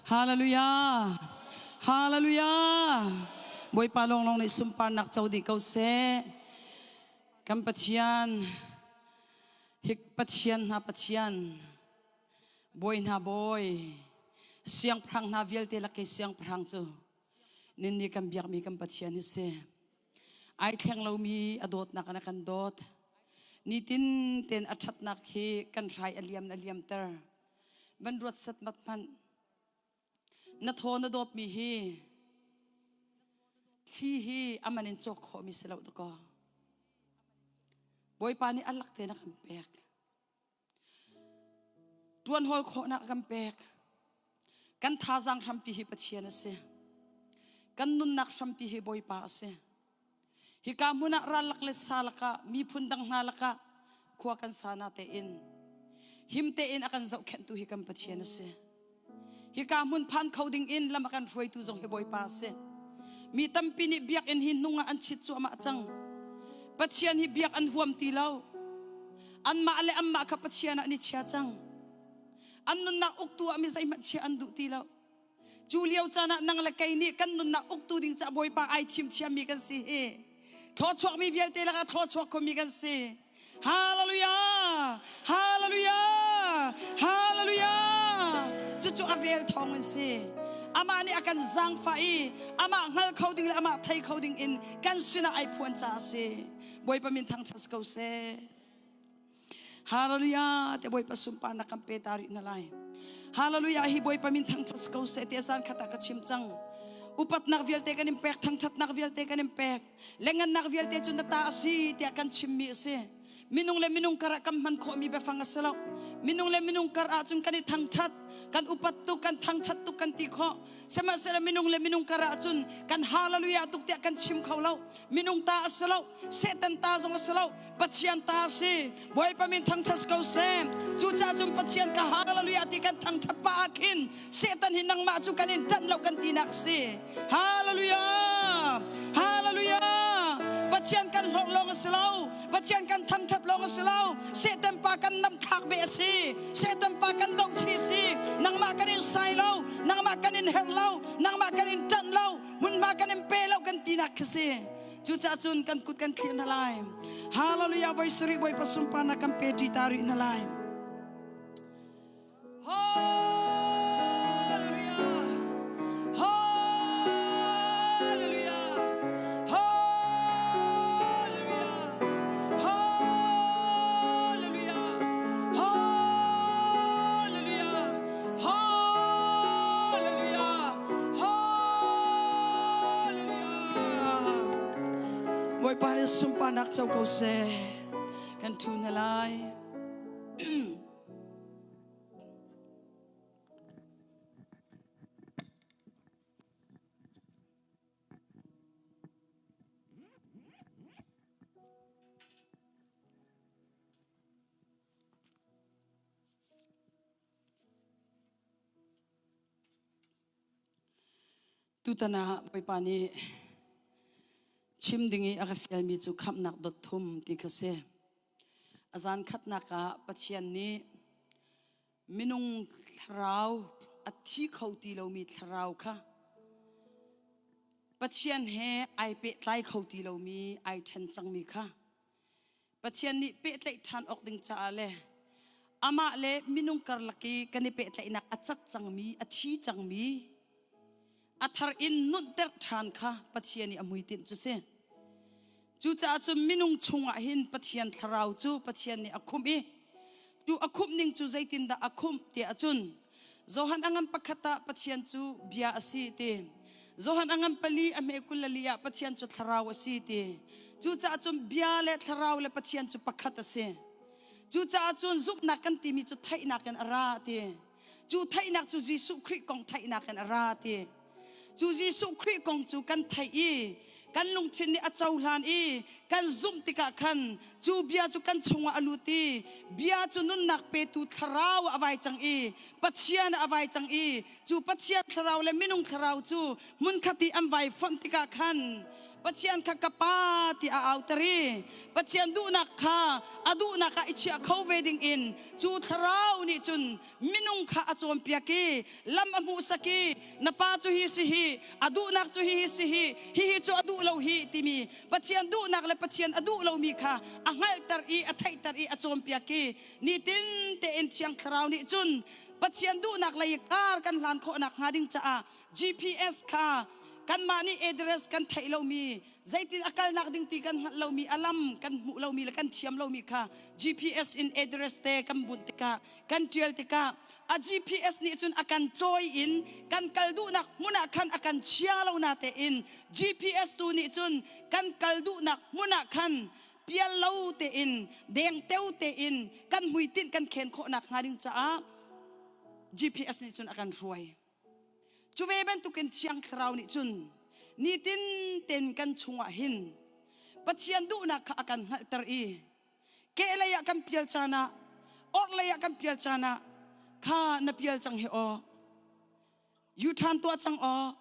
Hallelujah. Hallelujah. Bawipa lawnglawng nih sunparnak co dih ko seh. Kan Pathian, hik Pathian hna Pathian, Bawi hna Bawi, siangpahrang hna vialte lak i siangpahrang cu ninni kan biakmi kan Pathian hi si. Ai thleng lomi a dawtnak in a kan dawt. Nitin tein a ṭhatnak hi kan hrai a liam a liamter. Van ruat satmat hmanh. Na thaw na dawpmi hi thli hi a man in cawk khawhmi si lo dakaw. Bawipa nih a lak tein a kan pek. Ṭuanhawl khawhnak a kan pek. Kan thazaang hrampi hi Pathian a si. Kan nunnak hrampi hi Bawipa a si. Hika hmun ah rallak le sa lakah miphun dang hna lakah khua kan sa na tein him tein a kan zohkhenhtu hi kan Pathian a si. Hika hmun phan kho ding in lam a kan hruaitu zong hi Bawipa a si. Mi tampi nih biakinn hi hnung ah an chit cuahmah cang. Pathian hi biak an huam ti lo. Anmah le anmah kha Pathian ah an i chia cang. An nunnak uktu ah mi zeihmanh chia an duh ti lo. Cu lio caan ah nang le kei nih kan nunnak uktu ding caah Bawipa ai thim thiammi kan si hi. Thawchuakmi vialte lakah thawchuak khomi kan si. Hallelujah! Hallelujah! Hallelujah! Cucu a vel thawng in si. Amah nih a kan zaangfah i amah hngal kho ding le amah thei kho ding in kan sinah ai phuan caah a si. Bawipa min thangṭhat ko seh. Hallelujah! Te Bawipa sunparnak kan pe ta rih na lai. Hallelujah! Hi Bawipa min thangṭhat ko seh ti zan khat ah ka chim cang. Upatnak vialte kan in pek, thangṭhatnak vialte kan in pek. Lengannak vialte cu na ta a si tiah kan chimmi a si. Minung le minung kar ah kan hman khawhmi biafang a si lo. Minung le minung kar ahcun kan i thangṭhat, kan upat tuk, kan thangṭhat tuk kan ti khawh. Sihmanhsehlaw minung le minung kar ahcun kan hallelujah tuk tiah kan chim kho lo. Minung ta a si lo, Satan ta zong a si lo, Pathian ta a si. Bawipa min thangṭhat ko seh. Cucaah cun Pathian ka hallelujah ti kan thangṭhat pah ah khin Satan hi nangmah cu kan in ṭanh lo kan tinak a si. Hallelujah! Hallelujah! Pathian kan hlorh lawng a si lo. Pathian kan thangṭhat lawng a si lo. Satan pa kan namthlak beh a si. Satan pa kan doh chih a si. Nangmah kan in sai lo. Nangmah kan in herh lo. Nangmah kan in ṭanh lo. Hmunhma kan in pe lo kan tinak khi si. Cucaah cun kan kut kan thlir hna lai. Hallelujah! Voi sarih Bawipa sunparnak kan pe ṭi ta rih hna lai. Bawipa nih sunparnak co ko seh. Kan ṭhu hna lai. Tutan ah Bawipa nih chim ding i a ka fialmi cu khamhnak dot thum ti kha si. A zan khatnak ah Pathian nih minung thlarau a thi kho ti lomi thlarau kha Pathian he ai pehtlai kho ti lomi ai ṭhen cangmi kha Pathian nih pehtlaih ṭhan awk ding caah le amah le minung karlak i kan i pehtlaihnak a cat cangmi, a thi cangmi, a thar in nunter ṭhan kha Pathian i a hmuitinh cu si. Cucaah cun minung chungah hin Pathian thlarau cu Pathian nih a khumh i tu a khumh ning cu zeitindah a khumh tiah cun Johan a ngan pakhat ah Pathian cu bia a si ti. Johan a ngan pali a hme 24 ah Pathian cu thlarau a si ti. Cucaah cun bia le thlarau le Pathian cu pakhat a si. Cucaah cun zumhnak kan timi cu theihnak in a ra ti. Cu theihnak cu Jesuh Khrih kong theihnak in a ra ti. Cu Jesuh Khrih kong cu kan theih i kan lungthin nih a cohlan i kan zumh tikah khan cu bia cu kan chungah a lut i bia cu nunnak petu thlarau ah a vai cang i Pathian ah a vai cang i cu Pathian thlarau le minung thlarau cu hmunkhat i an vai fonh tikah khan. Pathian kha ka pa ti a auter i Pathian duhnak kha a duhnak ah i chiah kho ve ding in cu thlarau nih cun minung kha a cawnpiak i lam a hmuhsak i na pa cu hi si hi a duhnak cu hi hi si hi hihi cu a duh lo hi timi Pathian duhnak le Pathian a duh lomi kha a hngalhter i a theihter i a cawnpiak i nitin tein Thiang Thlarau nih cun Pathian duhnak lei kar kan hlan khawhnak hnga ding caah GPS kha kanmah nih address kan theih lomi zeitin a kalnak ding ti kan hngalh lomi a lam kan hmuh lomi le kan thiam lomi kha GPS in address te kan bunh tikah kan ṭial tikah a GPS nih cun a kan cawi in kan kal duhnak hmun ah khan a kan chia lo na tein GPS tu nih cun kan kal duhnak hmun ah khan pial lo tein dengteo tein kan hmuitinh kan khen khawhnak hnga ding caah GPS nih cun a kan hruai. Cu ve bantukin Thiang Thlarau nih cun nitin ten kan chungah hin Pathian duhnak kha a kan hngalhter i kehlei ah kan pial caan ah orhlei ah kan pial caan ah kha na pial cang hi aw U-turn tuah cang aw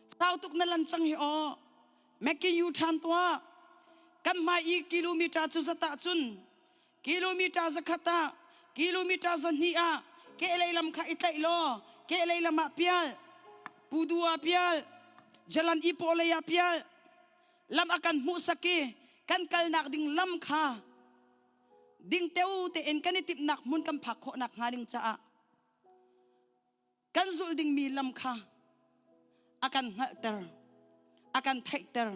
sau tuk na lan cang hi aw Mackin U-turn tuah kan hmai i kilometer cu zat ah cun kilometer zakhat ah kilometer 200 ah kehlei lam kha i tlaih law kehlei lam ah pial Pudu ah pial Jalan Ipoh lei ah pial lam a kan hmuhsak i kan kalnak ding lam kha dingteo tein kan i timhnak hmun kan phak khawhnak hnga ding caah kan zulh dingmi lam kha a kan hngalhter a kan theihter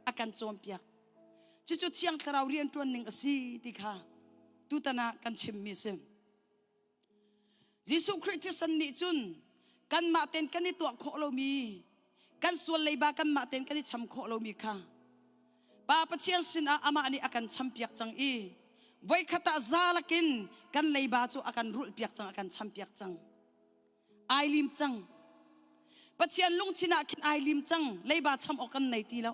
a kan cawnpiak cucu thiang thlarau rianṭuan ning a si ti kha tutan ah kan chimmi a si Jesuh Khrih thisen nih cun kanmah ten kan i tuah khawh lomi kan sual leiba kanmah ten kan i cham khawh lomi kha Pa Pathian sinah amah nih a kan champiak cang i voikhat ah zalakin kan leiba cu a kan rulhpiak cang a kan champiak cang ai lim cang Pathian lungthin ah khin ai lim cang leiba cham awk kan nei ti lo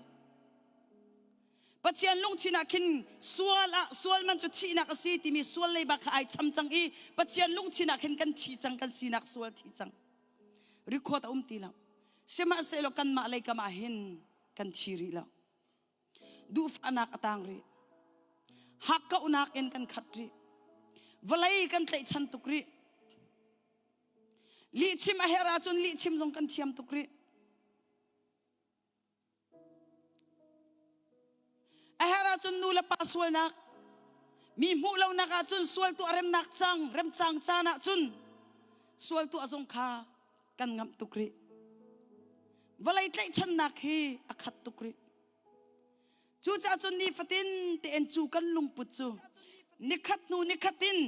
Pathian lungthin ah khin sual ah sual man cu thihnak a si timi sual leiba kha ai cham cang i Pathian lungthin ah khin kan thi cang kan sinak sual thi cang record a um ti lo sihmanhsehlaw kanmah lei kam ah hin kan thi rih lo duhfahnak a tang rih hakkauhnak in kan khat rih vawlei kan tlaihchan tuk rih lihchim a herh ahcun lihchim zong kan thiam tuk rih A herh ahcun nu le pa sualnak, mi hmuh lonak ahcun sual tuah remnak cang, remcang caan ahcun sual tuah zong kha kan ngamh tuk rih. Vawlei tlaihchannak hi a khat tuk rih. Cucaah cun nifatin tein cu kan lungput cu nikhat hnu nikhat in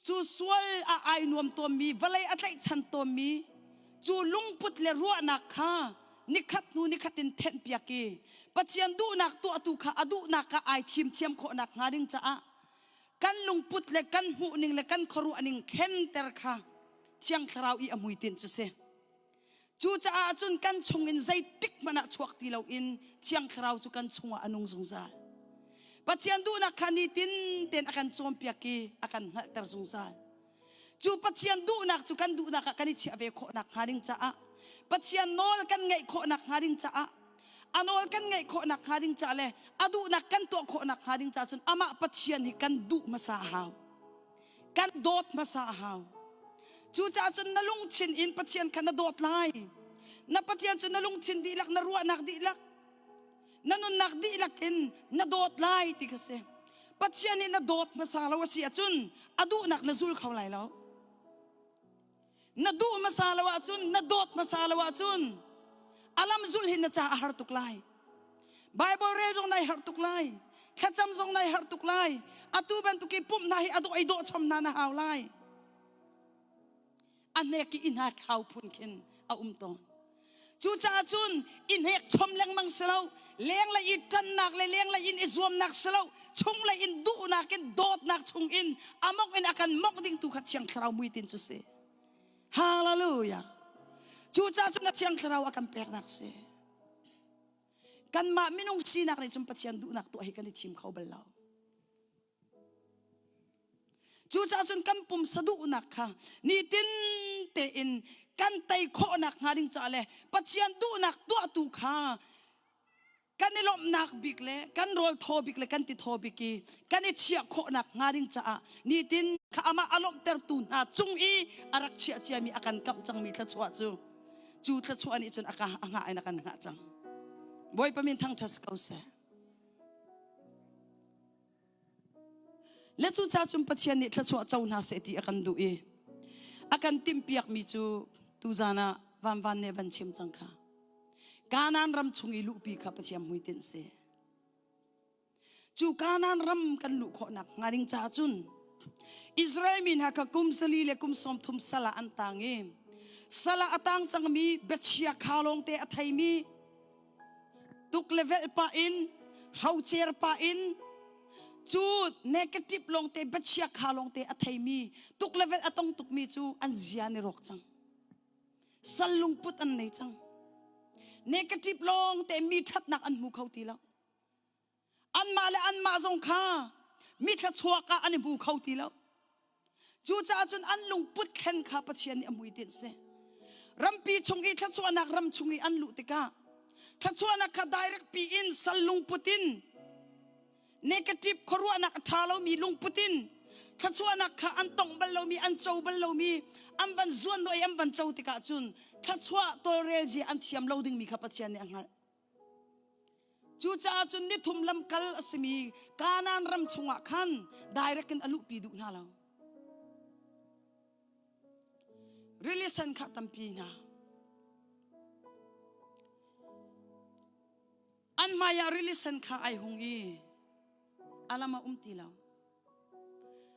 Cu sual ah ai nuam tawnmi, vawlei a tlaihchan tawnmi, cu lungput le ruahnak kha nikhat hnu nikhat in thenhpiak i Pathian duhnak tuahtu kha a duhnak kha ai thim thiam khawhnak hnga ding caah kan lungput le kan hmuhning le kan khuaruahning thlenter kha Thiang Thlarau i a hmuitinh cu si. Cucaah cun kan chungin zeitik hmanh ah chuak ti loin Thiang Thlarau cu kan chungah a nung zungzal. Pathian duhnak kha nitin tein a kan cawnpiak i a kan hngalhter zungzal. Cu Pathian duhnak cu kan duhnak ah kan i chiah ve khawhnak hnga ding caah Pathian nawl kan ngaih khawhnak hnga ding caah a nawl kan ngaih khawhnak hnga ding caah le a duhnak kan tuah khawhnak hnga ding caah cun amah Pathian hi kan duh hmasa a hau. Kan dawt hmasa a hau. Cucaah cun na lungthin in Pathian kha na dawt lai. Na Pathian cu na lungthin dihlak, na ruahnak dihlak, na nunnak dihlak in na dawt lai ti kha si. Pathian nih na dawt hmasa lo a si ahcun a duhnak na zul kho lai lo. Na duh hmasa lo ahcun, na dawt hmasa lo ahcun a lam zulh hi na ca a har tuk lai. Bible rel zong nai harh tuk lai. Thlacam zong nai harh tuk lai. Atu bantuk i pumh hna hi a dawh i dawh chom hna na hau lai. A hnek i i hna khau phun khin a um tawn. Cucaah cun i hnek chom lengmang si lo, lenglei i ṭannak le lenglei in i zuamnak si lo, chunglei in duhnak in dawtnak chung in a mok in a kan mok ding tu kha Thiang Thlarau muitin cu si. Hallelujah. Cucaah cun a Thiang Thlarau a kan peknak si. Kanmah minung sinak nih cun Pathian duhnak tuah hi kan i thim kho bal lo. Cucaah cun kan pumsa duhnak kha nitin tein kan tei khawhnak hnga ding caah le Pathian duhnak tuahtu kha. Kan i lawmhnak bik le kan rawl thaw bik le kan ti thaw bik i kan i chiah khawhnak hnga ding caah nitin kha amah a lawmhtertu hna cung i a rak chiah ciami a kan kamh cangmi thluachuah cu cu thluachuah nih cun a ka a hngah in a kan hngah cang. Bawipa min thangṭhat si ko seh. Le cucaah cun Pathian nih thluachuah co hna seh ti a kan duh i a kan timhpiakmi cu tuzan ah vanvan nih van chim cang kha. Kanaan ram chung i luhpi kha Pathian hmuitinh si. Cu Kanaan ram kan luh khawhnak hnga ding caah cun Israel mi hna kha kum sali le kum sawm thum sal ah an tang i sal ah a tang cangmi biachia kha lawngte a theimi tuk le velh pah in hrocer pah in cu negative lawngte biachia kha lawngte a theimi tuk le velh a tong tukmi cu an zia an i rawk cang. Sal lungput an nei cang. Negative lawngte mi ṭhatnak an hmu kho ti lo. Anmah le anmah zong kha mi thluachuak ah an i hmu kho ti lo. Cucaah cun an lungput thlen kha Pathian nih a hmuitinh si. Rampi chung i thluachuahnak ram chung i an luh tikah thluachuahnak kha direct pi in sal lungput in negative khuaruahnak a ṭha lomi lungput in thluachuahnak kha an tongh bal lomi an co bal lomi an van zuan i an van co tikah cun thluachuah tawlrel zia an thiam lo dingmi kha Pathian nih a hngalh. Cucaah cun nithum lamkal a simi Kanaan ram chungah khan direct in a luhpi duh hna lo. Rili sen kha tampi hna. An hmaiah rili sen kha ai hung i a lam a um ti lo.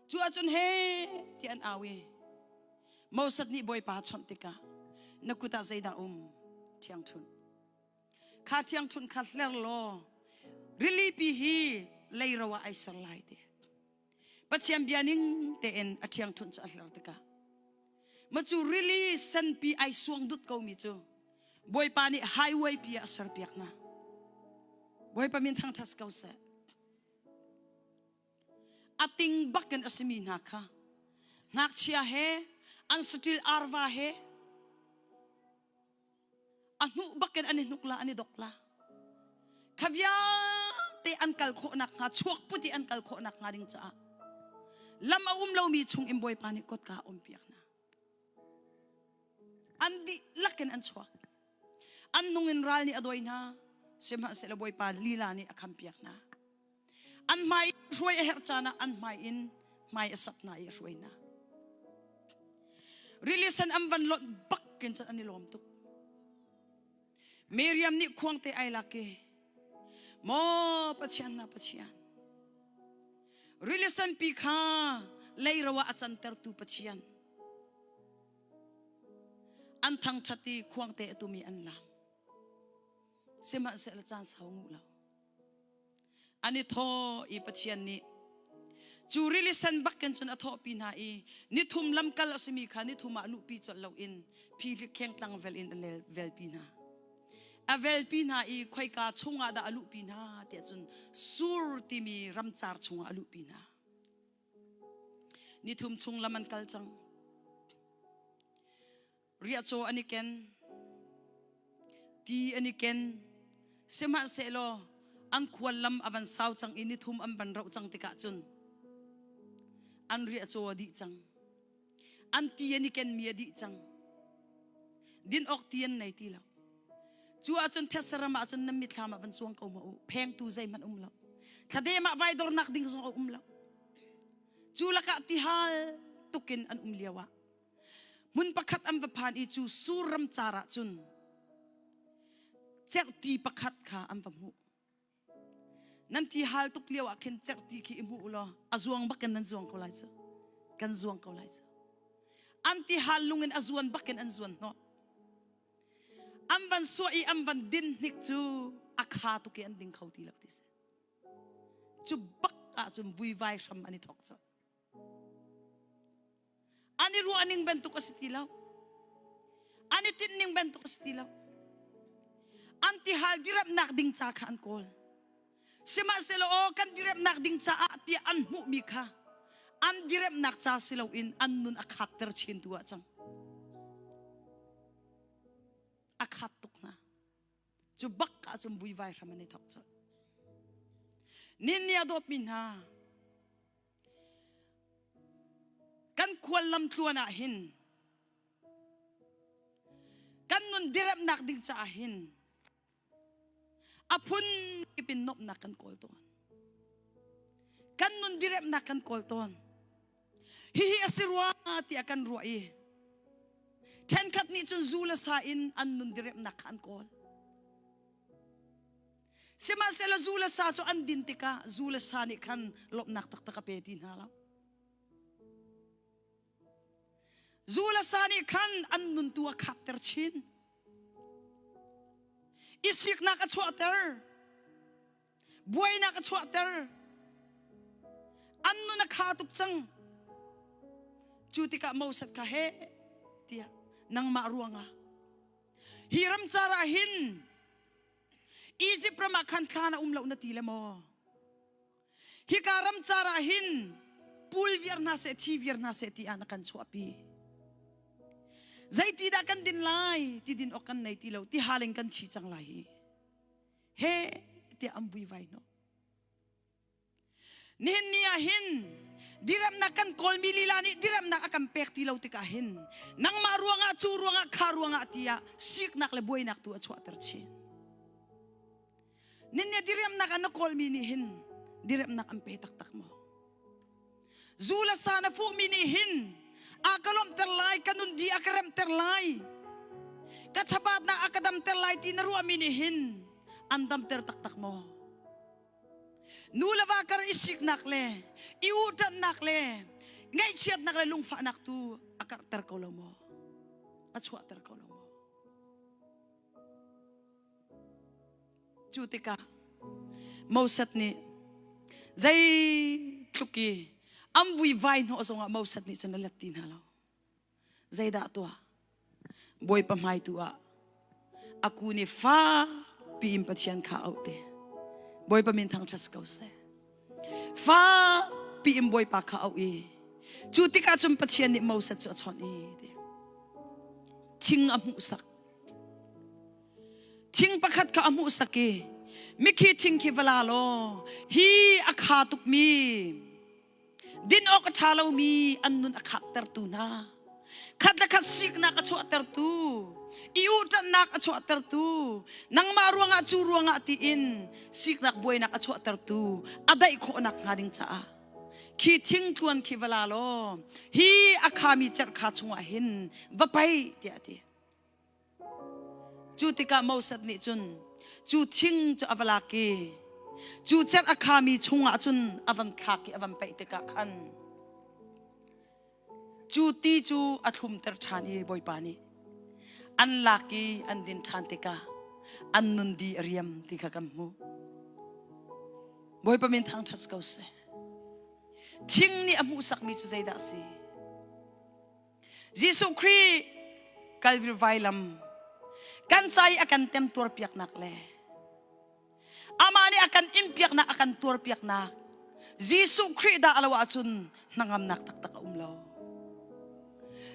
Cu ahcun he ti an au i Moses nih Bawipa chawnh tikah na kut ah zeidah um ṭhiangṭhunh. Kha ṭhiangṭhunh kha hler law rili pi hi leiro ah ai ser lai ti. Pathian bia ning tein a ṭhiangṭhunh cu a hler tikah macu rili senpi ai suang dut komi cu Bawipa nih highway pi ah a serpiak hna. Bawipa min thangṭhat ko seh. A ting bakin a simi hna kha ngakchia he an saṭil arva he a hnuh bakin an i hnuk la an i dok la. Kha vialte an kal khawhnak hnga chuak put i an kal khawhnak hnga ding caah lam a um lomi chung in Bawipa nih kotka a umpiak hna. An dihlak in an chuak. An hnung in ral nih a dawi hna. Sihmanhsehlaw Bawipa lila nih a khampiak hna. An hmai hruai a herh caan ah an hmai in hmai a sak hna i a hruai hna. Rili sen an van lonh bak kin cun an i lawm tuk. Miriam nih khuangte ai lak i Maw Pathian na Pathian rili senpi kha leiro ah a cantertu Pathian an thangṭhat i khuangte a tumi an lam sihmanhsehlaw caan sau nguh lo An i thaw i Pathian nih cu rili sen bakin cun a thawhpi hna i nithum lamkal a simi kha nithum ah luhpi colh loin phihlik khengtlang vel in a velpi hna. A velpi hna i khoika chungah dah a luhpi hna tiah cun Sur timi ramcar chungah a luhpi hna. Nithum chung lam an kal cang. Riahcaw an i ken, ti an i ken. Sihmanhsehlaw an khual lam a van sau cang i nithum an van roh cang tikah cun an riahcaw a dih cang. An ti an i kenmi a dih cang. Din awk ti an nei ti lo. Cu ahcun thetse ram ah cun nan mitthlam ah van cuang ko ma u. Phengtu zeihmanh um lo. Thladem ah vaidornak ding zong a um lo. Cu lakah tihal tukin an um lio ah Hmun pakhat an va phan i cu sur ramcar ah cun cerhti pakhat kha an va hmuh. Nan ti hal tuk lio ah khin cerhti khi i hmuh u law a zuang bakin nan zuang ko lai cu. Kan zuang ko lai cu. An ti hal lung in a zuan bakin an zuan hnawh. An van suah i an van din hnik cu a kha tuk i an ding kho ti lo ti si. Cu bak ah cun vuivai hram an i thawk colh. An i ruah ning bantuk a si ti lo. An i tinh ning bantuk a si ti lo. An tihal diremnak ding ca kha an kawl. Sihmanhsehlaw aw kan diremnak ding caah tiah an hmuhmi kha an diremnak ca si loin an nun a khatter chin tu ah cang. A khat tuk hna. Cu bak ah. cun vuivai hram an i thawk colh. Nin nih a dawtmi hna kan khual lam tluan ah hin kan nun diremnak ding caah hin a phun kip in nuamhnak kan kawl tawn. Kan nun diremnak kan kawl tawn. Hihi a si rua tiah kan ruah i ṭhenkhat nih cun zu le sa in an nun diremnak kha an kawl. Sihmanhsehlaw zu le sa cu an din tikah zu le sa nih khan lawmhnak taktak a pe ti hna lo. Zu le sa nih khan an nun tu a khakter chin. I siknak a chuahter. Buainak a chuahter. An nun a kha tuk cang. Cu tikah Moses kha he tiah nangmah ruangah hi ramcar ah hin Egypt ram ah khan thlan a um lo na ti le maw? Hika ramcar ah hin pul viar hna seh, thi viar hna seh ti ah na kan chuahpi. Zeiti dah kan din lai? Ti din awk kan nei ti lo. Ti hal in kan thi cang lai hi. He tiah an vuivai hnawh. Nihin ni ah hin diremnak kan kawlmi lila nih diremnak a kan pek ti lo tikah hin nangmah ruangah cu ruangah kha ruangah tiah siknak le buainak tu a chuahter chin. Ninne diriamnak an na kawlmi nih hin diriamnak an pe taktak maw? Zu le sa na fuhmi nih hin a ka lawmhter lai, ka nun di a ka remhter lai, ka thabatnak a ka damter lai ti na ruahmi nih hin an damter taktak maw? Nu le va kar i siknak le i uhṭanhnak le ngaihchiatnak le lungfahnak tu a karhter ko lo maw? A chuahter ko lo maw? Cu tikah Moses nih zeitluk i an vuivai hnawh zongah Moses nih cun a let ti hna lo. Zeidah tuah? Bawipa hmai tu ah a kun i fakpi in Pathian kha auh te. Bawipa min thangṭhat ko seh. Fakpi in Bawipa kha auh i cu tikah cun Pathian nih Moses cu a chawnh i thing a hmuhsak. Thing pakhat kha a hmuhsak i mikhi thing khi va la law hi a kha tukmi din awk a ṭha lomi an nun a khaktertu hna khat le khat siknak a chuahtertu i uhṭanhnak a chuahtertu nangmah ruangah cu ruangah tiin siknak buainak a chuahtertu a daih khawhnak hnga ding caah khi thing tluan khi va la law hi a khami cerhkha chungah hin va paih tiah a ti. Cu tikah Moses nih cun cu thing cu a va lak i cu cerh a khami chungah cun a van thlak i a van paih tikah khan cu ti cu a thlumter ṭhan i Bawipa nih an lak i an din ṭhan tikah an nun di a riam ti kha kan hmuh. Bawipa min thangṭhat ko seh. Thing nih a hmuhsakmi cu zeidah a si? Jesuh Khrih Calvary vailam kan ca i a kan temtuarpiaknak le amah nih a kan inpiaknak a kan tuarpiaknak Jesuh Khrih dah lo ahcun hnangamnak taktak a um lo.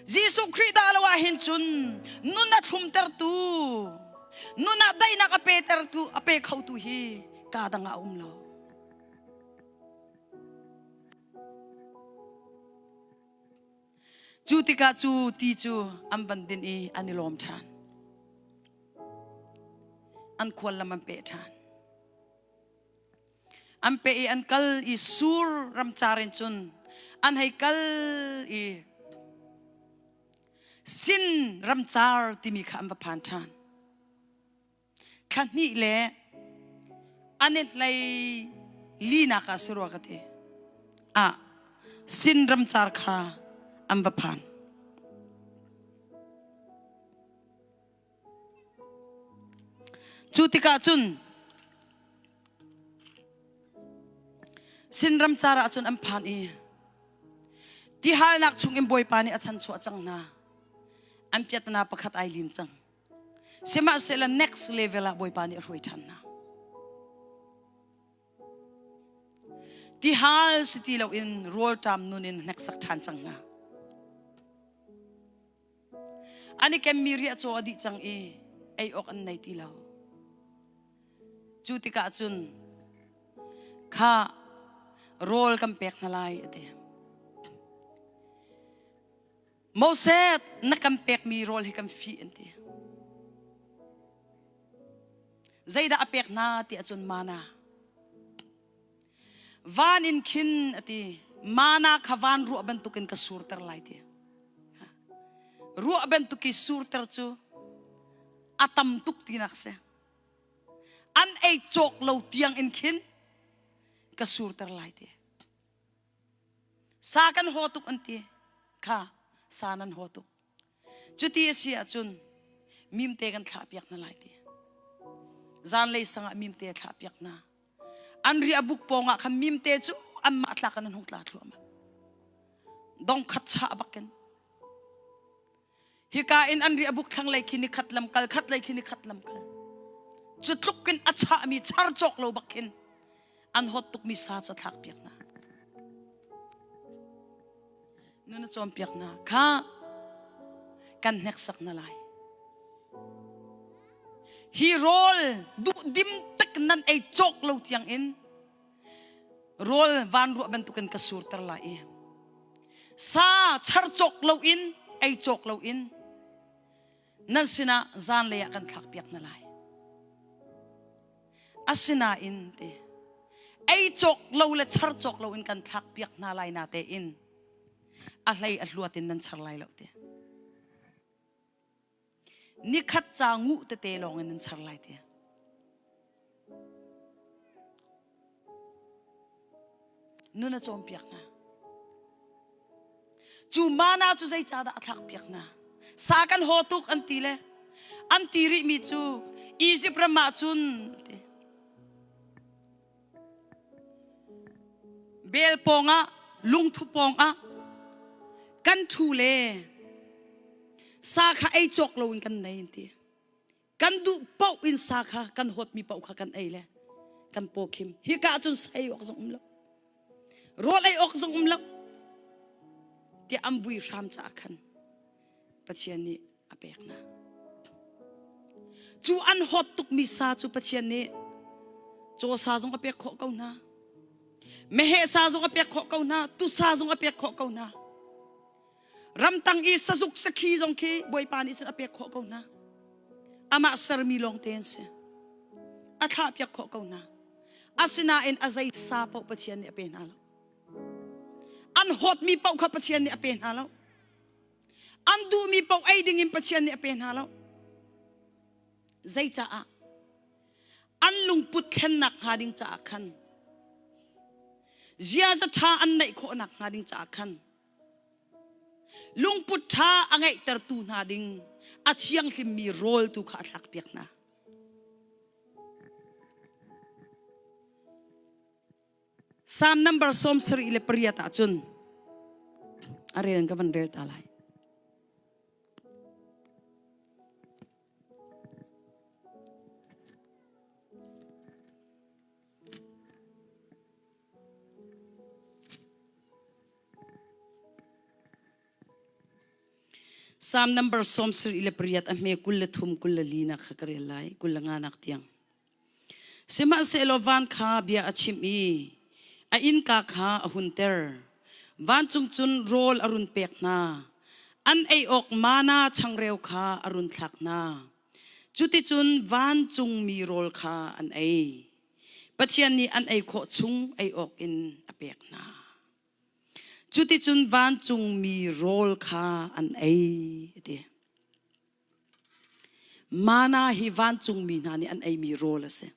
Jesuh Khrih dah lo ah hin cun nun a thlumtertu nun ah daihnak a petertu a pe khotu hi ka dang ah a um lo. Cu tikah cu ti cu an van din i an i lawm ṭhan. An khuallam an peh ṭhan. An peh i an kal i Sur ramcar in cun an hei kal i Sin ramcar timi kha an va phan ṭhan. Thla hnih le an i hlei linak ah si rua ka ti. Ah, sin ramcar kha an va phan. Cu tikah cun sin ramcar ah cun an phan i tihalnak chungin Bawipa nih a chanchuah cang hna. An piatna pakhat ai lim cang. Sihmanhsehlaw next level ah Bawipa nih a hruai ṭhan hna. Tihal si ti loin rawlṭam nun in hneksak ṭhan cang hna. An i kemmi riahcaw a dih cang i ei awk an nei ti lo. Cu tikah cun kha rawl kan pek hna lai a ti. Moses na kan pekmi rawl hi kan fih an ti. Zeidah a pek hna ti ahcun mana. Van in khin a ti mana kha van ruah bantukin ka surter lai ti. Ruah bantuk i surter cu a tam tuk tinak si. An ei cawk lo tiang in khin ka surter lai ti. Sa kan haw tuk an ti. Kha sa nan haw tuk. Cuti a si ahcun mimte kan thlah piak hna lai ti. Zanlei sang ah mimte a thlah piak hna. An riah buk pawng ah khan mimte cu anmah tlak in an hung tla thluahmah. Dong khat chah bakin. Hika in an riah buk thlanglei khi ni khat lam kal, khat lei khi ni khat lam kal. Cu tluk in a chahmi char cawk lo bak khin an hot tukmi sa cu a thlak piak hna. Nun a cawnpiak hna kha kan hneksak hna lai. Hi rawl duhdim tak nan ei cawk lo tiang in rawl van ruah bantukin ka surter lai i sa char cawk lo in ei cawk lo in nan sinah zanlei ah kan thlak piak hna lai. Asinain te ei cawk lo le char cawk lo in kan thlak piak hna lai na tein a hlei a hluat in nan char lai lo te. Nikhat ca nguh tete lawng in nan char lai te. Nun a cawnpiak hna. Cu mana cu zeicahdah a thlakpiak hna? Sa kan haw tuk an ti le an ti rihmi cu Izipt ram ah cun ti. Bel pawngah lungthu pawngah kan ṭhu le sa kha ei cawk loin kan nei an ti. Kan duh paoh in sa kha kan huatmi paoh kha kan ei le kan paw khim. Hika ah cun sa ei awk zong um lo. Rawl ei awk zong um lo. Tiah an vui hram caah khan Pathian nih a pek hna. Cu an hawt tukmi sa cu Pathian nih caw sa zong a pek khawh ko hna. Meheh sa zong a pek khawh ko hna. Tusa zong a pek khawh ko hna. Ramtang i sazuk sakhi zong khi Bawipa nih cun a pek khawh ko hna. Amah sermi lawng te an si. A thlah piak khawh ko hna. Asinain a zei sa paoh Pathian nih a pe hna lo. An hawtmi paoh kha Pathian nih a pe hna lo. An duhmi paoh ei ding in Pathian nih a pe hna lo. Zeicaah? An lungput thlennak hnga ding caah khan ziaza ṭha an neih khawhnak hnga ding caah khan Lungput ṭha a ngeihtertu hna ding a thianghlimmi rawl tu kha a thlakpiak hna. Psalm number 78 ah cun a rel in ka van rel ta lai. Psalm number 78 a hme 23 24 nak kha ka rel lai 25 nak tiang. Sihmanhsehlaw van kha bia a chimh i a innka kha a hunter. Vancung cun rawl a run pek hna. An ei awk mana changreu kha a run thlak hna. Cuticun vancungmi rawl kha an ei. Pathian nih an ei khawh chung ei awk in a pek hna. Cuticun vancungmi rawl kha an ei a ti. Mana hi vancungmi hna nih an eimi rawl a si.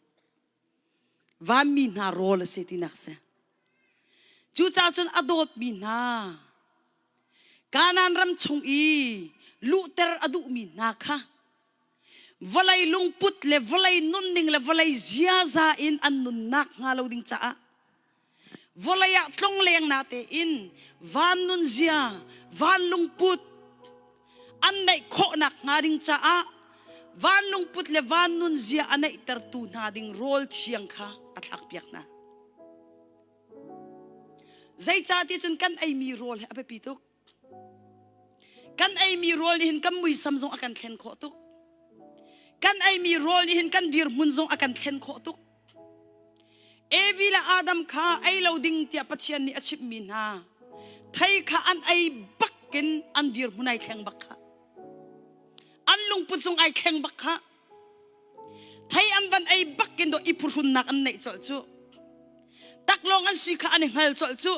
Vanmi hna rawl a si tinak si. Cucaah cun a dawtmi hna Kanaan ram chung i luhter a duhmi hna kha vawlei lungput le vawlei nunning le vawlei ziaza in an nunnak hnga lo ding caah vawlei ah tlongleng na tein van nunzia van lungput an neih khawhnak hnga ding caah van lungput le van nunzia a neihtertu hna ding rawl thiang kha a thlakpiak hna. Zeicahti cun kan eimi rawl hi a biapi tuk. Kan eimi rawl nih hin kan muisam zong a kan thlen khawh tuk. Kan eimi rawl nih hin kan dirhmun zong a kan thlen khawh tuk. Evi le Adam kha ei lo ding tiah Pathian nih a chimhmi hna thei kha an ei bakin an dirhmun ai thleng bak kha. An lungput zong ai thleng bak kha. Thei an van ei bakin do i phuhrunnak an neih colh cu. Taklawng an si kha an i hngal colh cu.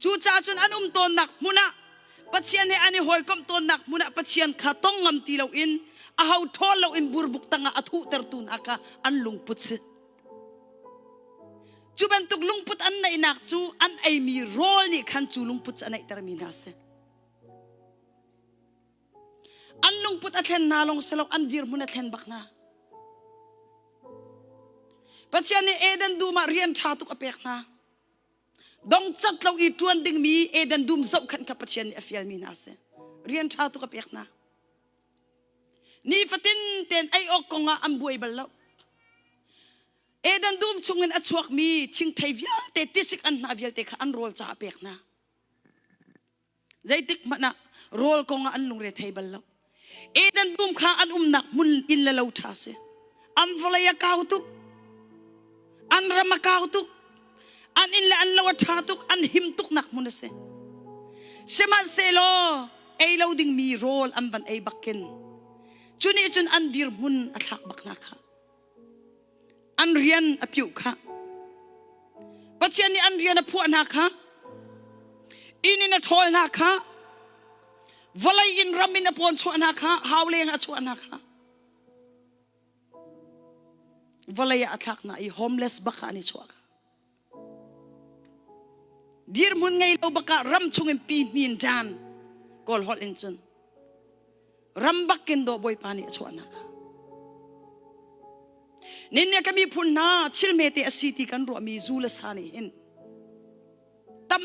Cucaah cun an um tawnnak hmun ah Pathian he an i hawikomh tawnnak hmun ah Pathian kha tong ngam ti loin aho ṭhawl loin burbuk tangah a thuhtertu hna kha an lungput si. Cu bantuk lungput an neihnak cu an eimi rawl nih khan cu lungput cu a neihtermi hna a si. An lungput a thlen hna lawng si lo an dirhmun a thlen bak hna. Pathian nih Eden dum ah rian ṭha tuk a pek hna. Dongcat lo i ṭuan dingmi Eden dum zohkhenh kha Pathian nih a fialmi hna a si. Rian ṭha tuk a pek hna. Nifatin tein ei awk kong ah an buai bal lo. Eden dum chungin a chuakmi thingthei vialte tisik an hna vialte kha an rawl caah a pek hna. Zeitik hmanh ah rawl kong ah an lungre thei bal lo. Eden dum kha an umnak hmun inn le lo ṭha si. An vawlei a kau tuk. An ram a kau tuk. An inn le an lo a ṭha tuk. An him tuknak hmun a si. Sihmanhsehlaw ei lo dingmi rawl an van ei bak khin cu nih cun an dirhmun a thlak bak hna kha. An rian a piuh kha. Pathian nih an rian a phuah hna kha. Inn in a ṭhawl hna kha. Vawlei in ram in a pawn chuah hna kha. Hau leng a chuah hna kha. Vawlei ah a thlak hna i homeless bak ah an i chuah kha. Dirhmun ngei lo bakah ram chungin pi hnin ṭan Kawl holh in cun ram bakin dawh Bawipa nih a chuahnak kha. Nin nih ka miphun hna thil hmete a si ti kan ruahmi zu le sa nih hin tam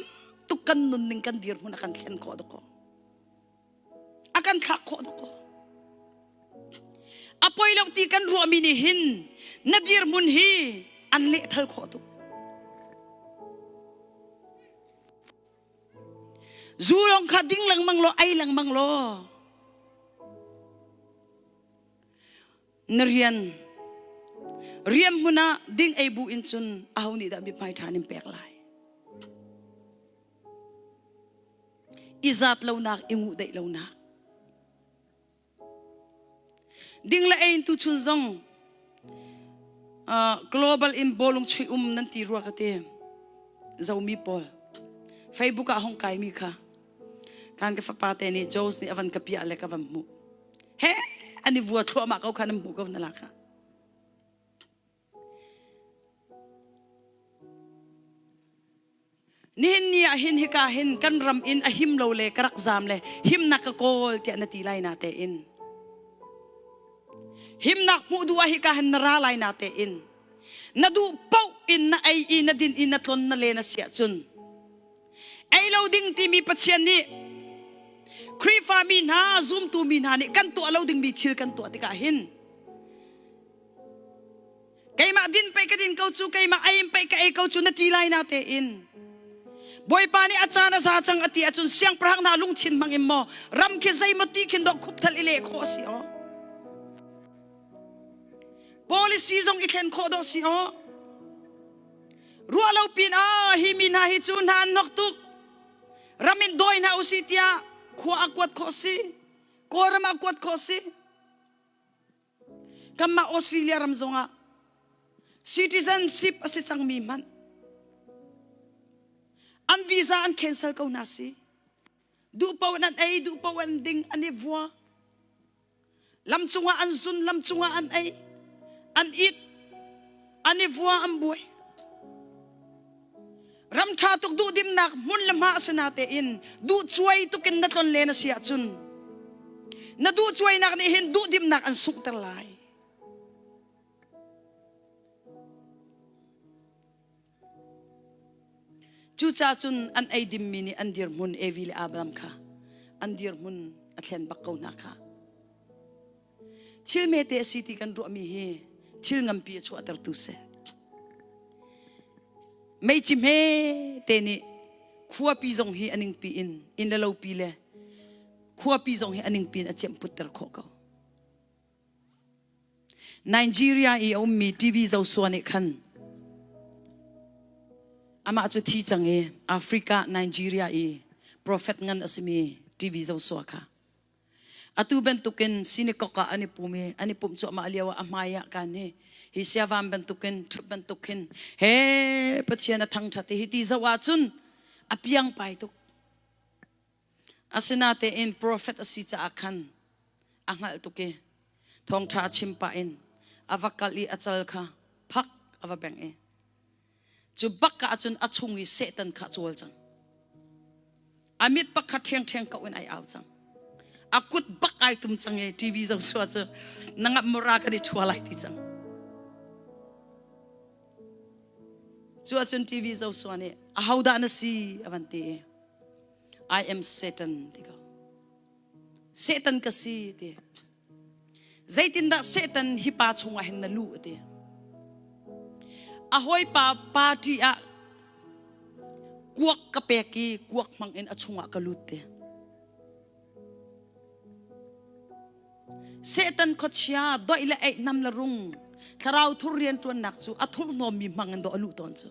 tuk kan nunning kan dirhmun a kan thlen khawh dakaw. A kan thlak khawh dakaw. A poi lo ti kan ruahmi nih hin na dirhmun hi an lehthal khawh tuk. Zu lawng kha ding lengmang law ei lengmang law na rian rian hmun ah ding ei bu in cun aho nih dah mithmai ṭha nin pek lai i zat lonak i nguh deih lonak Ding le ein tu chun zong global in bawlung chuih um nan ti rua ka ti. Zomi pawl Facebook ah hong kai mi kha kan ka fapa te nih Jos nih avan ka piah le ka van hmuh. He ani vua thluahmah ko kha nan hmuh ko na la kha. Nihin ni ah hin hika hin kan ram in a him lo le ka rak zaam le himnak ka kawl tiah na ti lai na tein. Himnak hmuh duh ah hika hin na ra lai na tein. Na duh paoh in na ei i na din i na tlon na le na siah cun ei lo ding timi Pathian nih Khrihfa mi hna zumtu mi hna nih kan tuah lo dingmi thil kan tuah tikah hin Keimah din pei ka din ko cu keimah ei in pei ka ei ko cu na ti lai na tein Bawipa nih a caan a za cang a ti ahcun siangpahrang hna lungthin hmang in maw ram khi zeimaw ti khin dawh khupthal i leh khawh a si aw policy zong i thlen khawh dawh si aw ruah lo pin ah hi mi hna hi cu hna an hnok tuk ram in dawi hna usih tiah khua a kuat khawh si Kawlram ah kuat khawh si Kanmah Australia ram zongah citizenship a si cangmi hmanh an visa an cancel ko hna si. Duh paoh an ei, duh paoh an ding, an i vua. Lam cungah an zun, lam cungah an ei, an it, an i vua, an buai. Ram ṭha tuk duhdimnak hmun le hma a si natein duh cuai tukin na tlon len a si ahcun na duh cuainak nih hin duhdimnak an sunghter lai. Cucaah cun an ei dimmi nih an dirhmun Evi le Abraham kha an dirhmun a thlen bak ko hna kha. Thil hmete a si ti kan ruahmi hi thil nganpi a chuahtertu si. Meici hmete nih khuapi zong hi a ningpi in inn le lopi le khuapi zong hi a ningpi in a ciamhputter khawh ko. Nigeria i a ummi TV Joshua nih khan. Amah cu thi cang i Africa, Nigeria i prophet ngan a simi TV Joshua kha. Atu bantukin synagogue ah an i pum i an i pumh cuahmah lio ah a hmai ah kan hi hi siavam bantukin ṭhut bantuk khin he Pathian a thangṭhat i hi ti zoh ahcun a piang pai tuk. Asinatein profet a si caah khan a hngalh tuk i thawngṭha a chim pah in a va kal i a cal kha phak a va bengh i cu bak ah cun a chung i Satan kha a cawl cang. A mit bak kha ṭhengṭheng ko in ai au cang. A kut bak ai tum cang i TV Joshua cu na ngamh mura kan i ṭhua lai ti cang. Cu ahcun TV Joshua nih ahodah na si a van ti i I am Satan ti ko. Satan ka si ti. Zeitindah Satan hi pa chungah hin na luh ti. A hawipa party ah kuak ka pek i kuak hmang in a chungah ka lut ti. Satan khuachia doih le eih nam le rung thlarau thur rianṭuannak cu a thurhnawmmi hmang in dawh a luh tawn cu.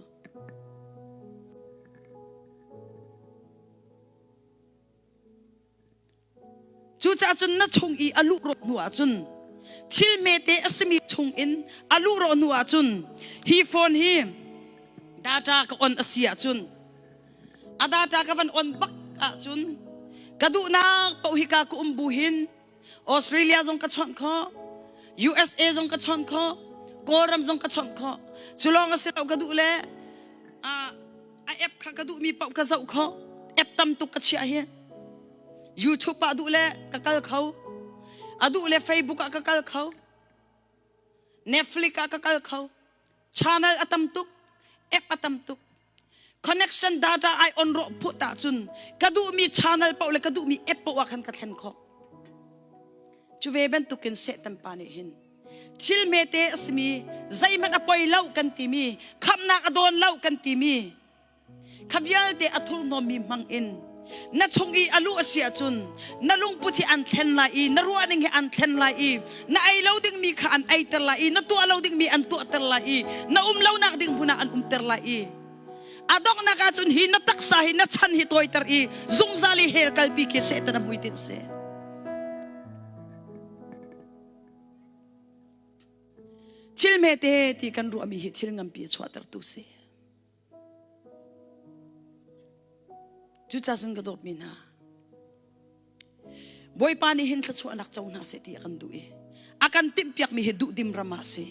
Cucaah cun na chung i a luh rawh hnu ahcun thil hmete a simi chung in a luh rawh hnu ahcun hi phone hi data ka on a si ahcun a data ka van on bak ahcun ka duhnak paoh hika ka um bu hin Australia zong ka chawnh khawh USA zong ka chawnh khawh Kawlram zong ka chawnh khawh cu lawng a si lo ka duh le a app kha ka duhmi paoh ka zoh khawh app tam tuk ka chiah hi YouTube ah duh le ka kal kho a duh le Facebook ah ka kal kho Netflix ah ka kal kho channel a tam tuk app a tam tuk connection data ai on rawh phut ahcun ka duhmi channel paoh le ka duhmi app paoh ah khan ka thlen khawh cu ve bantukin Satan pa nih hin thil hmete a simi zeihmanh a poi lo kan timi khamnak a dawn lo kan timi kha vialte a thurhnawmmi hmang in na chung i a luh a si ahcun na lungput hi an thlen lai i na ruahning hi an thlen lai i na ei lo dingmi kha an eiter lai i na tuah lo dingmi an tuahter lai i na um lonak ding hmun ah an umter lai i a donghnak ahcun hi na taksa hi na chan hi tawiter i zungzal i hell kalpi khi Satan a hmuitinh si. Thil hmete ti kan ruahmi hi thil nganpi a chuahtertu si. Cucaah cun ka dawtmi hna, Bawipa nih hin thluachuahnak co hna seh ti a kan duh i a kan timhpiakmi hi duhdim ram ah a si.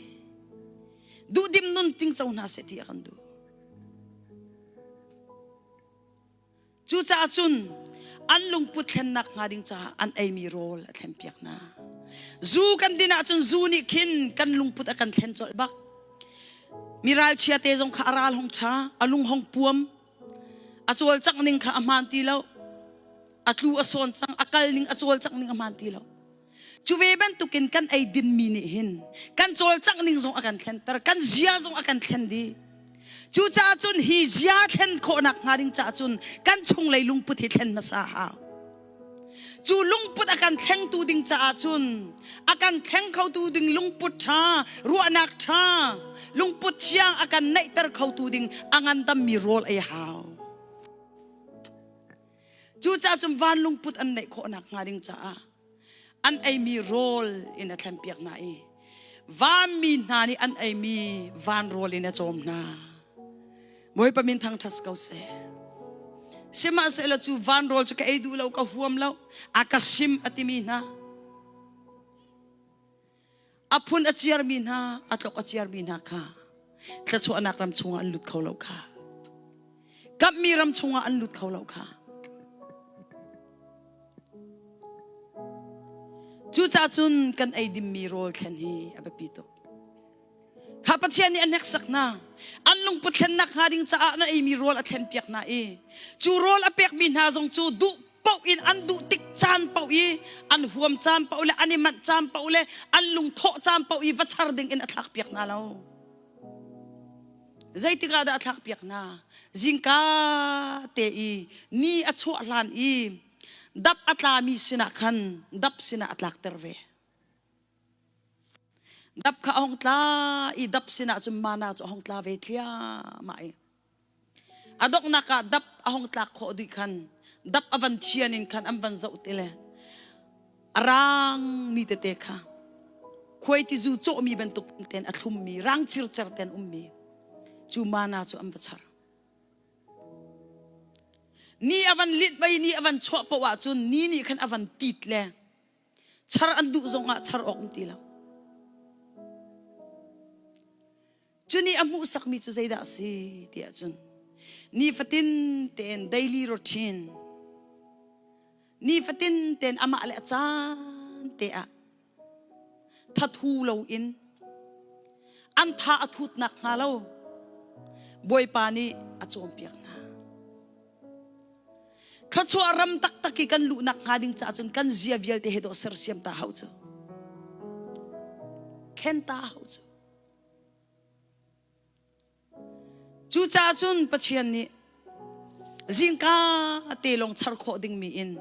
Duhdim nun ting co hna seh ti a kan duh. Cucaah cun an lungput thlennak hnga ding caah an eimi rawl a thlenpiak hna. Zu kan din ahcun zu nih khin kan lungput a kan thlen colh bak. Mi ralchia te zong kha a ral hong ṭha, a lung hong puam, a cawlcangh ning kha a hmaan ti lo. A tlu a sawn cang, a kal ning a cawlcangh ning a hmaan ti lo. Cu ve bantukin kan ei dinmi nih hin kan cawlcangh ning zong a kan thlenter, kan zia zong a kan thlen dih. Cucaah cun hi zia thlen khawhnak hnga ding caah cun kan chunglei lungput hi thlen hmasa a hau. Cu lungput a kan thlengtu ding caah cun a kan thleng khotu ding lungput ṭha, ruahnak ṭha, lungput thiang a kan neihter khotu ding a ngandammi rawl ei a hau. Cucaah cun van lungput an neih khawhnak hnga ding caah an eimi rawl in a thlenpiak hna i vanmi hna nih an eimi van rawl in a cawm hna. Bawipa min thangṭhat ko seh. Sihmanhsehlaw cu van rawl cu ka ei duh lo, ka huam lo, a ka sim a timi hna. A phun a ciarmi hna, a tlok a ciarmi hna kha thluachuahnak ram chungah an lut kho lo kha. Kamhmi ram chungah an lut kho lo kha. Cucaah cun kan ei dimmi rawl thlen hi a biapi tuk. Kha Pathian nih a hneksak hna. An lungput thlennak hnga ding caah na eimi rawl a thlenpiak hna i cu rawl a pekmi hna zong cu duh paoh in an duh tik caan paoh i an huam caan paoh le an i manh caan paoh le an lungthawh caan paoh i va char ding in a thlakpiak hna lo. Zeitik ah dah a thlakpiak hna? Zingka te i ni a chuah hlan i dap a tlami sinah khan dap sinah a tlakter ve. Dap kha a hung tla i dap sinah cun mana cu a hung tla ve thliahmah i. A donghnak ah dap a hong tlak khawh dih khan dap a van thian in khan an van zoh ti le a rangmi tete kha khuaitizu cawhmi bantuk ten a thlummi rang circer ten ummi cu mana cu an va char. Ni a van linh bai ni a van chuah paoh ahcun ni nih khan a van tit le char an duh zongah char awk um ti lo. Cu nih a hmuhsakmi cu zeidah a si ti ahcun nifatin tein daily routine nifatin tein amah le a caan te ah thathu loin an tha a thut nakhnga lo Bawipa nih a cawnpiak hna. Thluachuah ram taktak i kan luh nakhnga ding caah cun kan zia vialte he dawh sersiam ta hau cu. Khen ta hau cu. Cucaah cun Pathian nih zingka te lawng char khawh dingmi in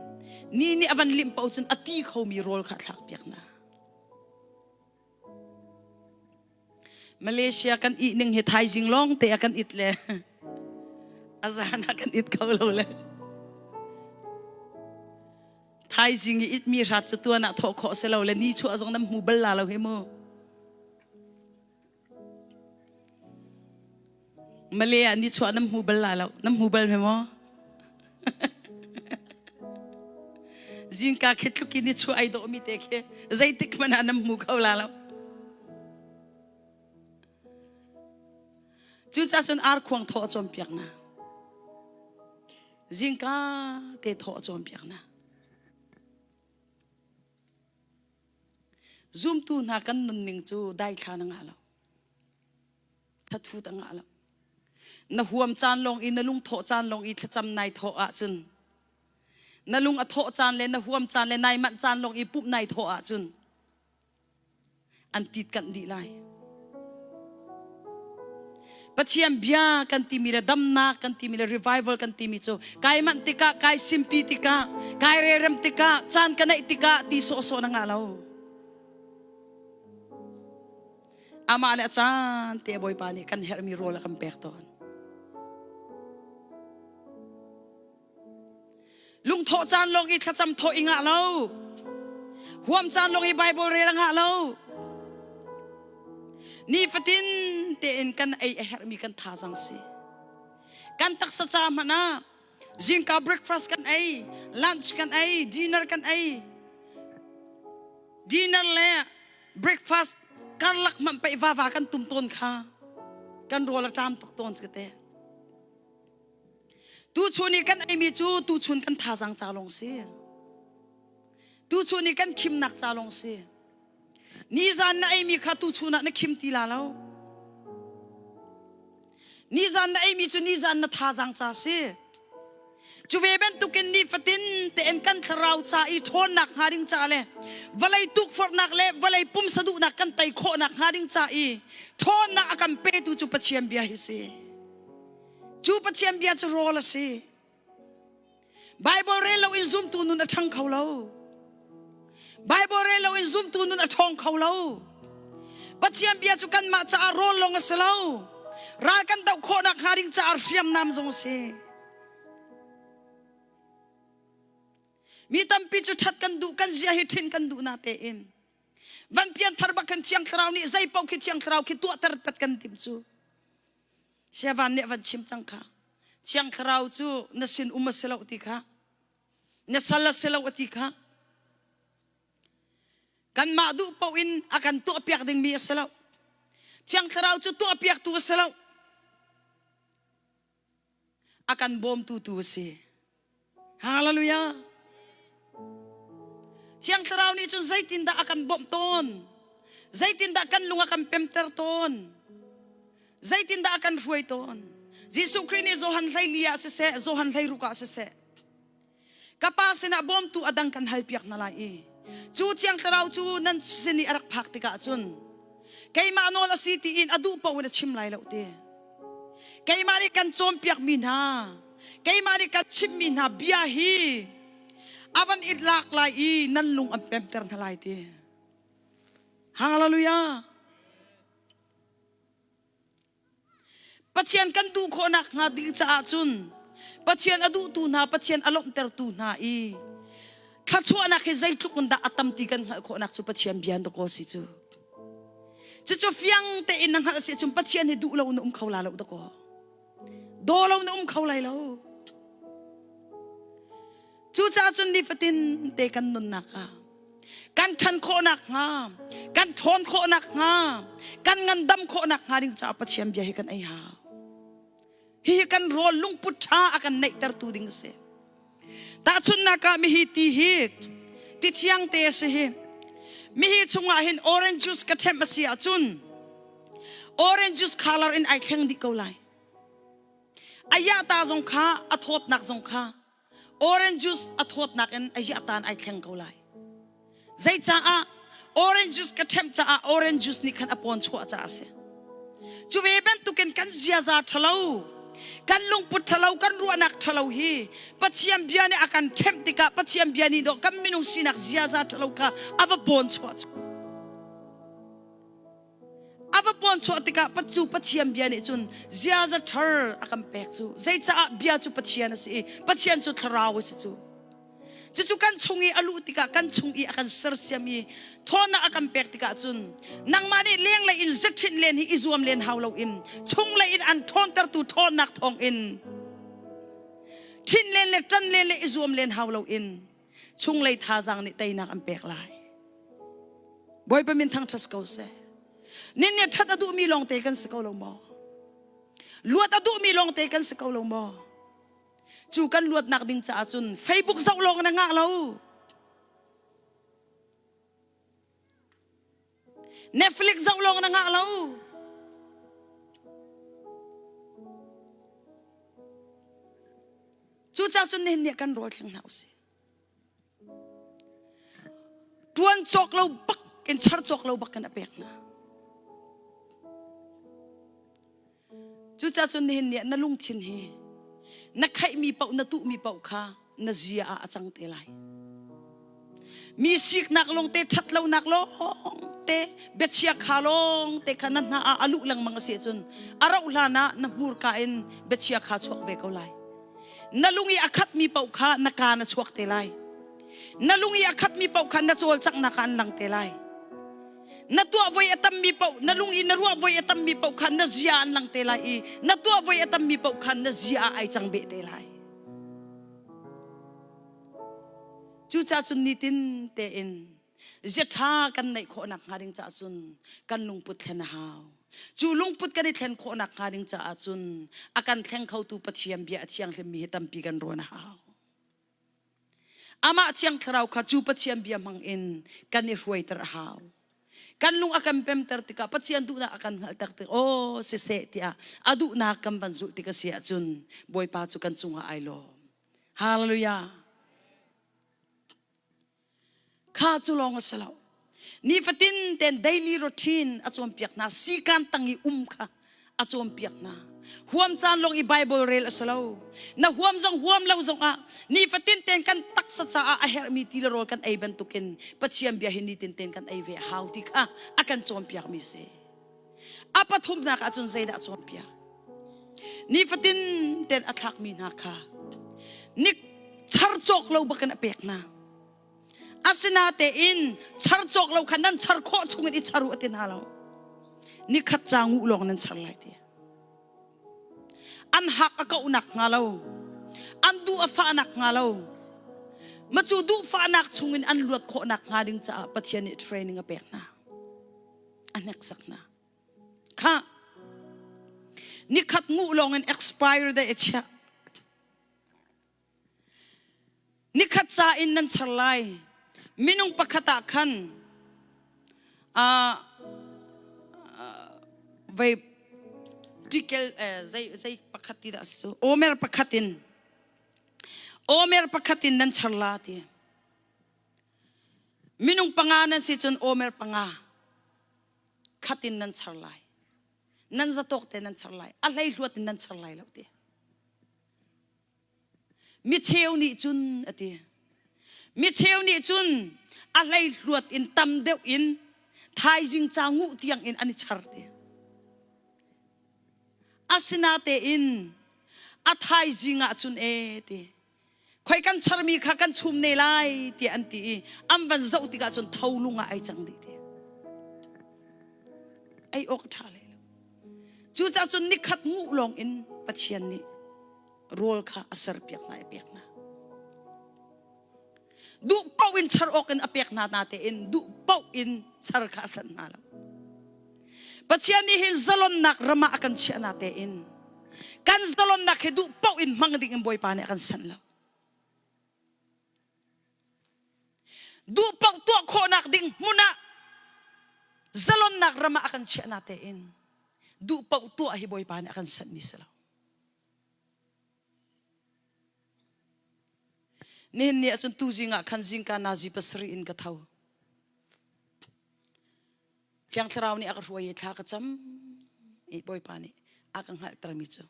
ni nih a van limh paoh cun a ti khomi rawl kha a thlakpiak hna. Malaysia kan ih ning hi thaizing lawng te ah kan it le a zan ah kan it kho lo le thaizing i it mi hrat cu tuan ah thawh khawh si lo le ni chuah zong nan hmu bal la lo hi mu. Malay ah nichuah nan hmu bal la lo. Nan hmu bal me maw? Zingka khi tluk in nichuah ai dawh mi te khi zeitik hmanh ah nan hmu kho la lo. Cucaah cun arkhuang thawh a cawnpiak na. Zingka te thawh a cawnpiak na. Zumtu hna kan nunning cu daithla na ngah lo. Thathut a ngah lo. Na huam caan lawng i na lung thawh caan lawng i thlacam nai thawh ahcun na lung a thawh caan le na huam caan le nai manh caan lawng i pumh nai thawh ahcun an tit kanh dih lai. Pathian bia kan timi le damnak kan timi le revival kan timi cu kai manh tikah kai simpi tikah kai rerem tikah caan ka neih tikah ti sawhsawh na ngah lo. Amah le a caan te Bawipa nih kan herhmi rawl a kan pek tawn. Lungthawh caan lawng i thlacam thawh i ngah lo. Huam caan lawng i Bible rel a ngah lo. Nifatin tein kan ei a herhmi kan thazaang si. Kan taksa ca hmanh ah zingka breakfast kan ei, lunch kan ei, dinner kan ei. Dinner le breakfast karlak hmanh pei vava kan tum tawn kha. Kan rawl a ṭam tuk tawn ka te. Tuchun i kan eimi cu tuchun kan thazaang ca lawng si. Tuchun i kan khimnak ca lawng si. Nizan na eimi kha tuchun ah na khim ti la lo. Nizan na eimi cu nizan na thazaang ca si. Cu ve bantukin nifatin tein kan thlarau ca i ṭhawnnak hnga ding ca le vawlei tukforhnak le vawlei pumsa duhnak kan tei khawhnak hnga ding ca i ṭhawnnak a kan petu cu Pathian bia hi si. Cu Pathian bia cu rawl a si. Bible rel lo in zumtu nun a ṭhang kho lo. Bible rel lo in zumtu nun a ṭhawng kho lo. Pathian bia cu kanmah caah rawl lawng a si lo. Ral kan doh khawhnak hnga ding caah hriamnam zong a si. Mi tampi cu ṭhat kan duh, kan zia hi ṭhin kan duh na tein. Van pianthar bak khan Thiang Thlarau nih zei paoh khi Thiang Thlarau khi tuahter tat kan tim cu. Siavan nih a van chim cang kha. Thiang Thlarau cu na sin um a si lo ti kha. Na sal a si lo a ti kha. Kanmah duh paoh in a kan tuahpiak dingmi a si lo. Thiang Thlarau cu tuahpiaktu a si lo. A kan bawmtu tu a si. Hallelujah. Thiang Thlarau nih cun zeitindah a kan bawmh tawn? Zeitindah kan lung a kan pemter tawn? Zeitindah a kan hruai tawn? Jesuh Khrih nih Johan 14 ah siseh, Johan 16 ah siseh, ka Pa sinah bawmtu a dang kan halpiak hna lai i cu Thiang Thlarau cu nan sin i a rak phak tikah cun keimah nawl a si tiin a duh paoh in a chim lai lo ti. Keimah nih kan cawnpiakmi hna, keimah nih kan chimhmi hna bia hi a van i lak lai i nan lung an pemter hna lai ti. Hallelujah. Pathian kan duh khawhnak hnga ding caah cun Pathian a duhtu hna, Pathian a lawmhtertu hna i thluachuahnak hi zeitluk in dah a tam ti kan hngalh khawhnak cu Pathian bia dakaw si cu. Cucu fiang tein na hngalh si cun Pathian hi duh lo na um kho la lo dakaw. Daw lo na um kho lai lo. Cucaah cun nifatin te kan nunnak ah kan ṭhan khawhnak hnga, kan ṭhawn khawhnak hnga, kan ngandam khawhnak hnga ding caah Pathian bia hi kan ei hau. Hihi kan rawl lungput ṭha a kan neihtertu ding a si. Tahchunhnak ah mihi ti hi ti thiang te a si hi. Mihi chungah hin orange juice ka ṭhemh a si ahcun orange juice color in ai thleng dih ko lai. A yahta zong kha a thawtnak zong kha orange juice a thawtnak in a yahta in ai thleng ko lai. Zeicaah orange juice ka ṭhemh caah orange juice nih khan a pawn chuah caah a si. Cu ve bantukin kan ziaza ṭhalo, kan lungput ṭhalo, kan ruahnak ṭhalo hi Pathian bia nih a kan ṭhemh tikah Pathian bia nih dawh kan minung sinak ziaza ṭhalo kha a va pawn chuah cu. A va pawn chuah tikah cu Pathian bia nih cun ziaza ṭhar a kan pek cu. Zeicaah bia cu Pathian a si i Pathian cu thlarau a si cu. Cucu kan chung i a luh tikah kan chung i a kan sersiam i ṭhawnnak a kan pek tikah cun nangmah nih lenglei in zaṭhinh len hi i zuam len hau loin chunglei in an ṭhawntertu ṭhawnnak thawngin ṭhinh len le ṭan len le i zuam len hau loin chunglei thazaang nih teinak an pek lai. Bawipa min thangṭhat ko seh. Nin nih ṭhat a duhmi lawngte kan si ko lo maw? Luat a duhmi lawngte kan si ko lo maw? Cu kan luatnak ding caah cun Facebook zoh lawng na ngah lo. Netflix zoh lawng na ngah lo. Cucaah cun nihin nih kan rawl thleng hna usih. Ṭuan cawk lo bak in char cawk lo bak in a pek hna. Cucaah cun nihin ni ah na lungthin hi na khaihmi paoh na tuhmi paoh kha na zia ah a cang te lai. Mi siknak lawngte ṭhat lonak lawngte biachia kha lawngte kha na hna ah a luh lengmang a si ahcun a rauh hlan ah na hmurka in biachia kha chuak ve ko lai. Na lung i a khatmi paoh kha na kaa na chuak te lai. Na lung i a khatmi paoh kha na cawlcanghnak ah an lang te lai. Na tuah voi a tammi paoh na lung i na ruah voi a tammi paoh kha na zia an lang te lai i na tuah voi a tammi paoh kha na zia ah ai cang beh te lai. Cucaah cun nitin tein zia ṭha kan neih khawhnak hnga ding caah cun kan lungput thlen a hau. Cu lungput kan i thlen khawhnak hnga ding caah cun a kan thleng khotu Pathian bia a thianghlimmi hi tampi kan ruan a hau. Amah Thiang Thlarau kha cu Pathian bia hmang in kan i hruaiter a hau. Kan lung a kan pemter tikah Pathian duhnak a kan hngalhter tik aw siseh tiah a duhnak kan van zulh tik a si ahcun Bawipa cu kan cungah ai lawm. Hallelujah. Kha cu lawng a si lo. Nifatin ten daily routine a cawnpiak hna. Sikan tang i um kha a cawnpiak hna. Huam caan lawng i Bible rel a si lo. Na huam zong huam lo zong ah nifatin ten kan taksa caah a herhmi ti le rawl kan ei bantukin Pathian bia hi nitin ten kan ei ve a hau ti kha a kan cawnpiak mi si. A pathumnak ahcun zeidah a cawnpiak? Nifatin ten a thlakmi hna kha nik char cawk lo bakin a pek hna. Asinatein char cawk lo kha nan char khawh chungin i char u a ti hna lo. Nikhat ca nguh lawng nan char lai ti. An hak a kauhnak hnga lo. An duh a fahnak hnga lo. Ma cu duh fahnak chungin an luat khawhnak hnga ding caah Pathian nih training a pek hna. A hneksak hna. Kha nikhat nguh lawng in expire date a chiah. Nikhat ca in nan char lai. Minung pakhat ah khan uh, vei tikel eh, zei zei pakhat ti dah su omer pakhat in omer pakhat in nan char la ti minung panga nan si cun omer panga khat in nan char lai nan zatawk te nan char lai a hlei hluat in nan char lai lo ti Micheu nih cun a ti. Micheu nih cun a hleihluat in tam deuh in thaizing ca nguh tiang in an i char ti. Asinatein a thaizing ah cun e ti khoi kan charmi kha kan chum ne lai tiah an ti i an van zoh tikah cun tho lung ah ai cang dih ti. Ei awk ṭha hlei lo. Cucaah cun nikhat nguh lawng in Pathian nih rawl kha a serpiak hna i pek hna. Duh paoh in char awk in a pek hna na tein duh paoh in char kha a sanh hna lo. Pathian nih hin zalonnak ram ah a kan chiah na tein kan zalonnak hi duh paoh in hmang ding in Bawipa nih a kan sanh lo. Duh paoh tuah khawhnak ding hmun ah zalonnak ram ah a kan chiah na tein duh paoh tuah hi Bawipa nih a kan sanhmi si lo. Nihin ni ahcun tuzing ah khan zingka nazi pasarih in ka tho. Thiang Thlarau nih a ka hruai i thla ka cam i Bawipa nih a ka hngalhtermi cu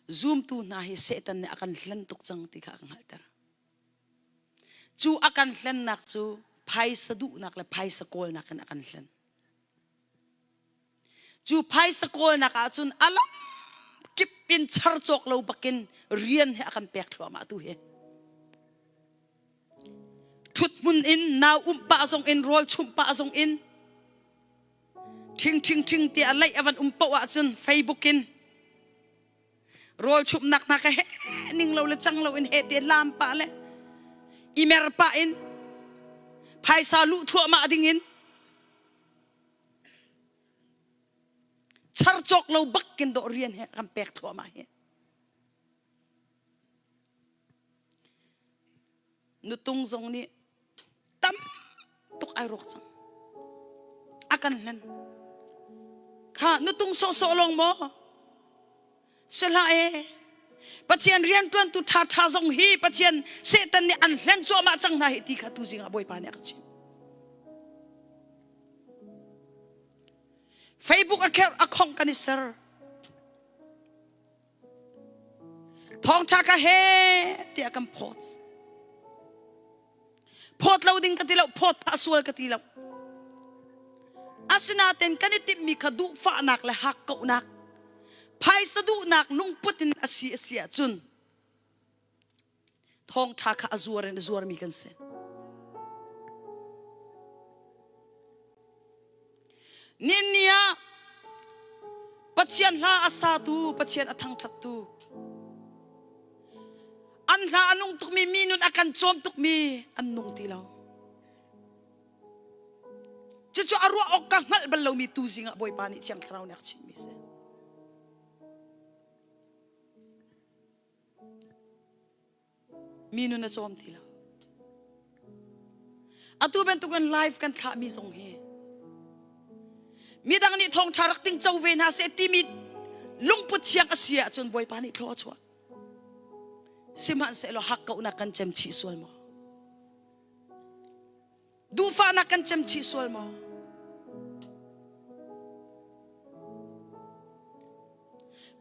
zumtu hna hi Satan nih a kan hlen tuk cang ti kha a ka hngalhter. Cu a kan hlennak cu phaisa duhnak le phaisa kawlnak in a kan hlen. Cu phaisa kawlnak ahcun a lam kip in char cawk lo bakin rian he a kan pek thluahmah tu hi. Ṭhut hmun in nau umh pah zong in rawl chumh pah zong in ṭhing ṭhing ṭhing tiah laih a van um paoh ahcun Facebook in rawl chumhnak hna kha he ning lo le cang lo in he te lam pah le imer pah in phaisa luh thluahmah ding in Char cawk lo bak in dawh rian he kan pek thluahmah hi. Nutung zong nih tam tuk ai rawk cang. A kan hlen. Kha nutung sawhsawh lawng maw? Si hlah e. Pathian rianṭuantu ṭhaṭha zong hi Pathian Satan nih an hlen cuahmah cang hna hi ti kha tuzing ah Bawipa nih a ka chimh. Facebook a kher a khong kan i ser. Thawngṭha ka he tiah kan phawt. Phawt lo ding ka ti lo, phawt a sual ka ti lo. Asinain kan i timhmi kha duhfahnak le hakkauhnak, phaisa duhnak lungput in a si a si ahcun thawngṭha kha a zuar in a zuarmi kan si. Ninni ah Pathian hla a satu, Pathian a thangṭhattu, an hla a nung tukmi mi nun a kan cawm tukmi an nung ti lo. Cucu a ruah awk ka hngalh bal lomi tu zing ah Bawipa nih Thiang Thlarau nih a ka chimhmi si. Mi nun a cawm ti lo. Atu bantukin live kan thlahmi zong hi midang nih thawngṭha rak ting co ve hna seh timi lungput thiang a si ahcun Bawipa nih thlaw a chuah. Sihmanhsehlaw hakkauhnak kan cem chih sual maw? Duhfahnak kan cem chih sual maw?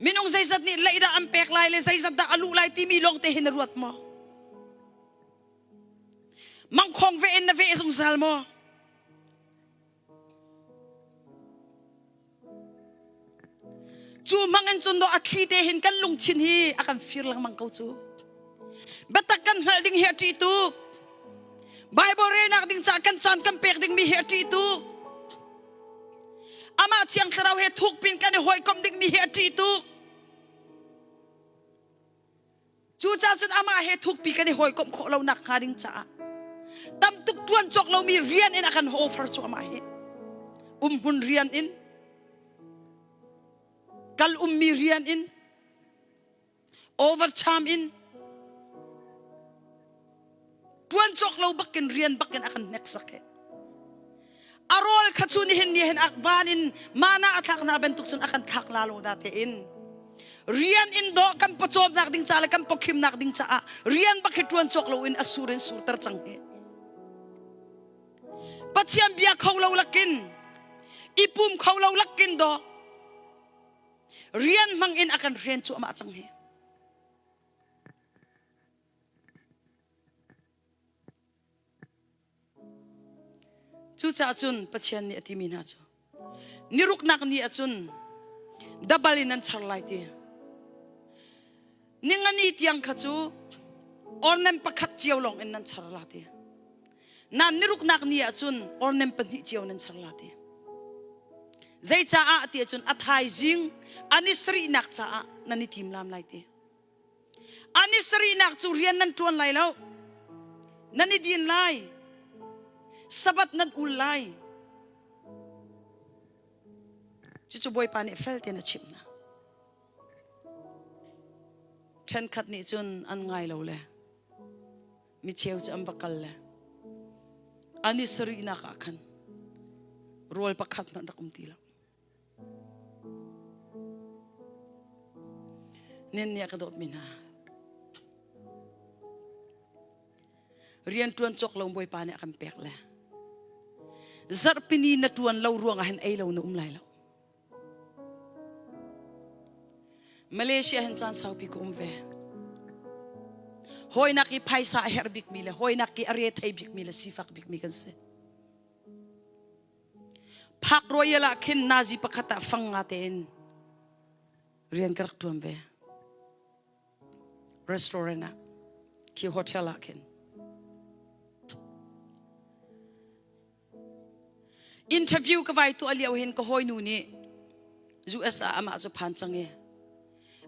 Minung zeizat nih leidah an pek lai le zeizat dah a luh lai timi lawng te hin na ruat maw? Mangkhawng ve in na ve zungzal maw? Cu hmang in cun dawh a thli te hin kan lungthin hi a kan fir lengmang ko cu. Biatak kan hngalh ding hi a ṭih tuk. Bible relnak ding caah kan caan kan pek dingmi hi a ṭih tuk. Amah Thiang Thlarau he thukpin kan i hawikomh dingmi hi a ṭih tuk. Cucaah cun amah he thukpi kan i hawikomh khawh lo nak hnga ding caah tam tuk ṭuan cawk lomi rian in a kan offer cu amah hi umhmun rian in kal ummi rian in overtime in ṭuan cawk lo bakin rian bakin a kan hneksak he a rawl kha cu nihin ni hin van in mana a thlak hna bantuk cun a kan thlak la lo da tein rian in dawh kan pawcawmnak ding ca le kan pawkhimnak ding caah rian bak hi ṭuan cawk loin a sur in surter cang hi Pathian bia kho lo lakin i pum kho lo lakin dawh rian hmang in a kan hren cuahmah cang hi Cucaah cun Pathian nih a timi hna cu niruknak ni ah cun Dabal in nan char lai ti. Ningani tiang kha cu ornem pakhat cio lawng in nan char la ti. Nan niruknak ni ahcun ornem pahnih cio nan char la ti. Zei caah ti ahcun a thaizing an i sarihnak caah nan i tim lam lai ti. An i sarihnak cu rian nan ṭuan lai lo. Nan i din lai. Sabbath nan ul lai. Cucu Bawipa nih fel tein a chimh hna. Ṭhenkhat nih cun an ngai lo le micheu cu an va kal le an i sarihnak ah khan rawl pakhat hmanh rak um ti lo. Nen nih a ka dawtmi hna. Rian ṭuan cawk lo Bawipa nih a kan pek le zarhpini na ṭuan lo ruangah hin ei lo na um lai lo. Malaysia hin caan saupi ka um ve. Hawinak i phaisa a herh bikmi le hawinak i a re thei bikmi le sifak bikmi kan si. Phak Royal ah khin nazi pakhat ah fang nga tein rian ka rak ṭuan ve. Restaurant ah, khi hotel ah khin. Interview ka vai tuah lio hin ka hawinu nih US ah amah cu phan cang i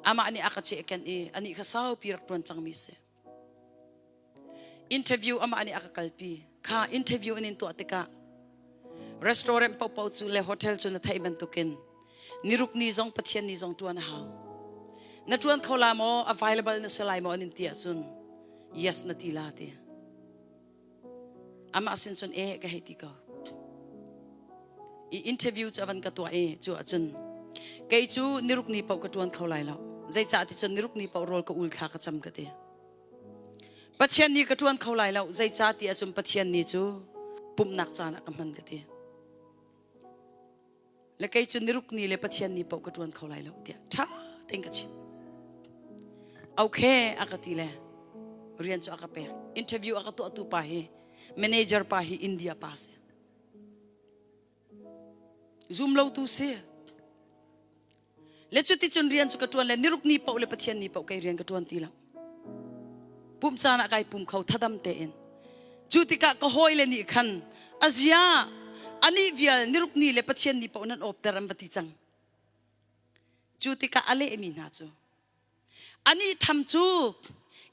amah nih a ka chehken i anih kha saupi rak ṭuan cangmi si. Interview amah nih a ka kalpi. Kha interview an in tuah tikah restaurant paohpaoh cu le hotel cu na theih bantukin niruk ni zong Pathian ni zong ṭuan a hau. Na ṭuan kho la maw available na si lai maw an in ti ahcun yes na ti la ti. Amah sin cun eh ka hei ti ko. I interview cu a van ka tuah i cu ahcun kei cu niruk ni paoh ka ṭuan kho lai lo. Zeicah ti cun niruk ni paoh rawl ka ul thla ka cam ka ti. Pathian ni ka ṭuan kho lai lo. Zeicah ti ahcun Pathian ni cu pumhnak caan ah ka hman ka ti. Le kei cu niruk ni le Pathian ni paoh ka ṭuan kho lai lo tiah ṭha tein ka chim. Okay a ka ti le rian cu a ka pek. Interview a ka tuahtu pa hi manager pa hi India pa si. Zum lo tu si. Le cuticun rian cu ka ṭuan le niruk ni paoh le Pathian ni paoh kei rian ka ṭuan ti lo. Pumh caan ah kai pum kho thadam tein. Cu tikah ka hawile nih khan azia anih vial niruk ni le Pathian ni paoh nan awpter an va ti cang. Cu tikah a lehmi hna cu anih tham cu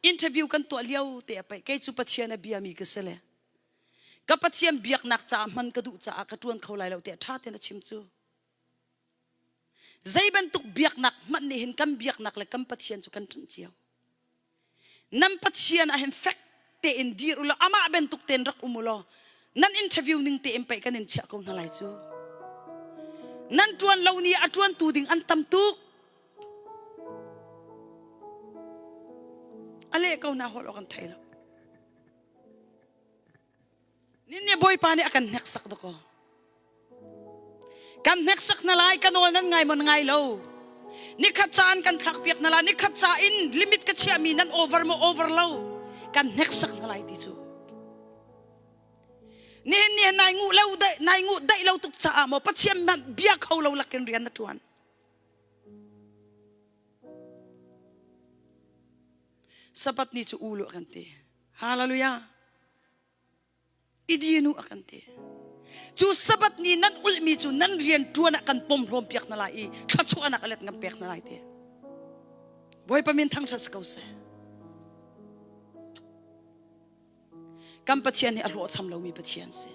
interview kan tuah lio te a paih kei cu Pathian a biami ka si le ka Pathian biaknak caah hman ka duh caah ka ṭuan kho lai lo tiah ṭha tein a chim cu. Zei bantuk biaknak hmanh nih hin kan biaknak le kan Pathian cu kan ṭanh cio. Nan Pathian ah hin fek tein dir u law amah bantuk tein rak um u law nan interview ning tein pei kan in chiah ko hna lai cu. Nan ṭuan lo ni a ṭuantu ding an tam tuk. A leh ko na holh awk an thei lo. Nin nih Bawipa nih a kan hneksak dakaw. Kan hneksak na lai, ka nawl nan ngai maw na ngai lo. Nikhat ca an kan thlak piak na la, nikhat ca in limit ka chiahmi nan over maw over lo. Kan hneksak na lai ti cu. Nihin ni nai nguh lo daih nai nguh daih lo tuk caah maw Pathian hmanh bia kho lo lakin rian na ṭuan. Sabbath ni cu ulu a kan ti. Hallelujah. Idinu a kan ti. Cu Sabbath ni nan ulhmi cu nan rian ṭuan ah kan pom hlawm piak hna lai i thluachuahnak a let ngam pek hna lai ti. Bawipa min thangṭhat si ko seh. Kan Pathian hi a hlawhcham lomi Pathian si.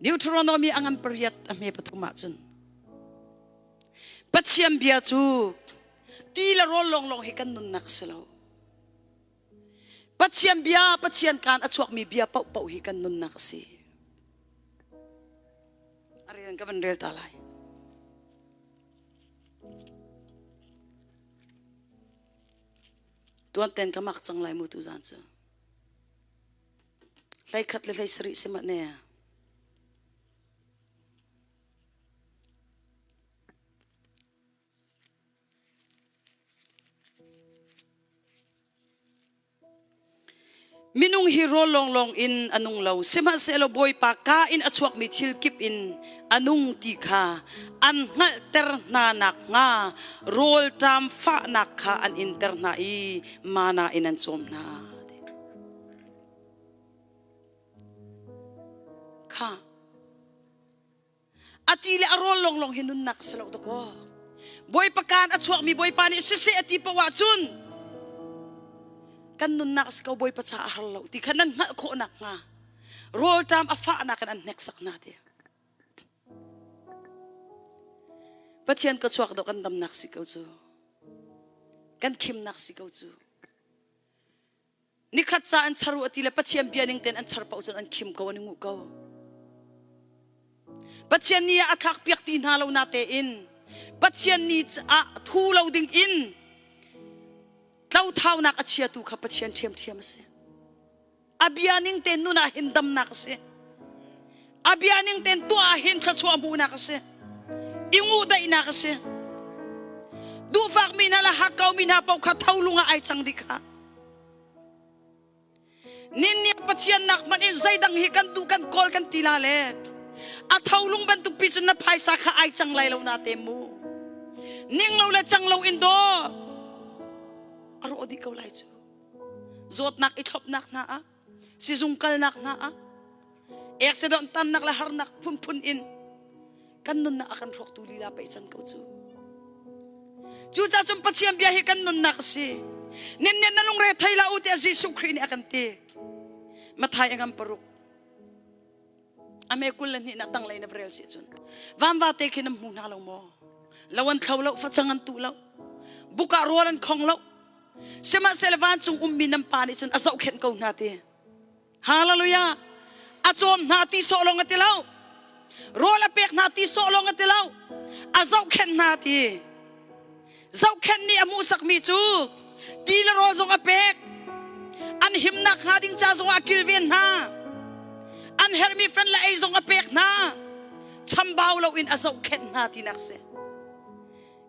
Deuteronomy a ngan pariat a hme pathum ahcun Pathian bia cu ti le rawl lawnglawng hi kan nunnak si lo. Pathian bia, Pathian kaan a chuakmi bia paohpaoh hi kan nunnak a si. A rel ka van rel ta lai. Tuan ten ka mak cang lai mu tu zan cu. 11 le 17 si mah ne. Minung hi rawl lawnglawng in a nung lo, sihmanhsehlaw Bawipa kaa in a chuakmi thil kip in a nung ti kha an hngalhter hna nakhnga rawlṭam fahnak kha an inter hna i mana in an cawm hna. Kha A ti le a rawl lawnglawng hi nunnak a si lo dakaw. Bawipa kaan a chuakmi Bawipa nih siseh a ti paoh ahcun kan nunnak a si ko Bawipa ca a har lo ti kha nan hngalh khawh nakhnga rawlṭam a fahnak in an hneksak hna ti. Pathian ka chuak dawh kan damnak si ko cu. Kan khimnak si ko cu. Nikhat ca an char u a ti le Pathian bia ning tein an char paoh cun an khim ko an i nguh ko. Pathian ni ah a thlak piak ti hna lo na tein Pathian ni ah thu lo ding in tlothaunak a chiatu kha Pathian ṭhiamṭhiam a si. A bia ning tein nun ah hin damnak a si. A bia ning tein tuah ah hin thluachuah hmuhnak a si. I nguh daihnak a si. Duhfak mi hna le hakkau mi hna paoh kha tholung ah ai cang dih kha. Nin nih Pathian nak hmanh in zeidang hi kan duh kan kawl kan ti la le a tholung bantuk pi cun na phaisa kha ai cang lai lo na te mu. Ning lo le cang lo in daw a rawh dih ko lai cu. Zawtnak i thlopnak hna ah sizung kalnak hna ah accident tannak le harnak phunphun in kan nunnak a kan hrawktu lila pei can ko cu. Cucaah cun Pathian bia hi kan nunnak a si. Nin nih na lungre thei la u tiah Jesuh Khrih nih a kan ti. Mathai a ngam paruk. Ame 22 na tanglei na rel si cun. Vanva te khi na hmu hna lo maw? Lo an thlo lo, facang an tuh lo. Buk ah rawl an khong lo. Sihmanhsehlaw vancung ummi nan pa nih cun a zohkhenh ko hna ti. Hallelujah! A cawm hna ti sawh lawng a ti lo. Rawl a pek hna ti sawh lawng a ti lo. A zohkhenh hna ti. Zohkhenh nih a hmuhsakmi cu ti le rawl zong a pek. An himnak hnga ding ca zong ah a kilven hna. An herhmi fen le ei zong a pek hna. Chambau loin a zohkhenh hna tinak si.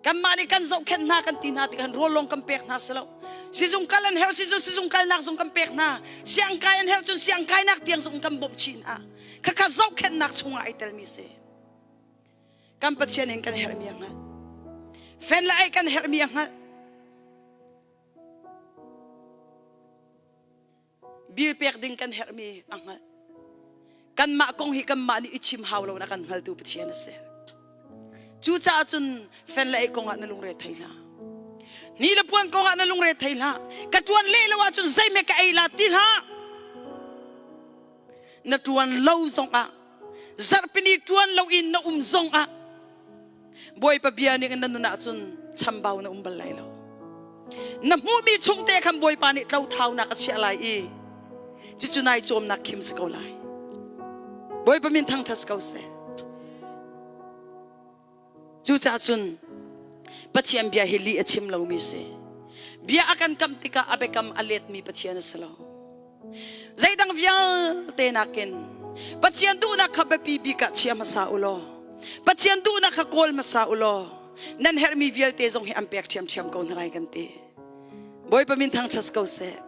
Kanmah nih kan zohkhenh hna kan ti hna tikhan rawl lawng kan pek hna si lo. Sizung kal an herh sizung sizung kalnak zong kan pek hna. Siangkai an herh cun siangkainak tiang zong kan bawmh chih hna. Khakha zohkhenhnak chungah ai telmi si. Kan Pathian in kan herhmi a hngalh. Fen le ai kan herhmi a hngalh. Bil pek ding kan herhmi a hngalh. Kanmah kong hi kanmah nih i chim hau lo na kan hngaltu Pathian a si. Cucaah cun fen le ei kong ah na lungre thei hlah. Ni le puan kong ah na lungre thei hlah. Ka ṭuan leh lo ahcun zeihme ka ei la ti hlah. Na ṭuan lo zong ah zarhpini ṭuan lo in na um zong ah Bawipa bia ning in na nun ahcun chambau na um bal lai lo. Na hmuhmi chungte khan Bawipa nih tlothaunak a chiah lai i cucu nai cawmnak khim si ko lai. Bawipa min thangṭhat si ko seh. Cucaah cun Pathian bia hi lih a chim lomi si. Bia a kan kam tikah a biakam a letmi Pathian a si lo. Zeidang vialte nakin Pathian duhnak kha biapi bik ah chia hmasa u law Pathian duhnak kha kawl hmasa u law nan herhmi vialte zong hi an pek ṭhiamṭhiam ko hna lai kan ti. Bawipa min thangṭhat ko seh.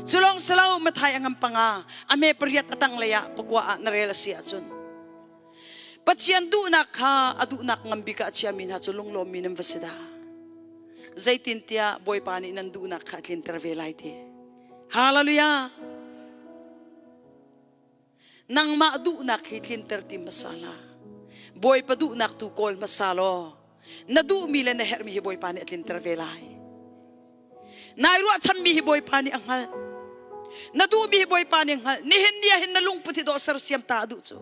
Cu lawng si lo Mathai a ngam panga a hme pariat a tanglei ah pakua ah na rel a si ahcun Pathian duhnak kha a duhnak ngam bik ah a chiami hna cu lunglawmmi nan va si dah. Zeitintiah Bawipa nih nan duhnak kha a tlinter ve lai ti. Hallelujah! Nangmah duhnak hi tlinter ti hmasa hlah. Bawipa duhnak tu kawl hmasa law na duhmi le na herhmi hi Bawipa nih a tlinter ve lai. Nai ruahchanmi hi Bawipa nih a hngalh. Na duhmi hi Bawipa nih a hngalh. Nihin ni ah hin na lungput hi dawh sersiam ta a duh cu.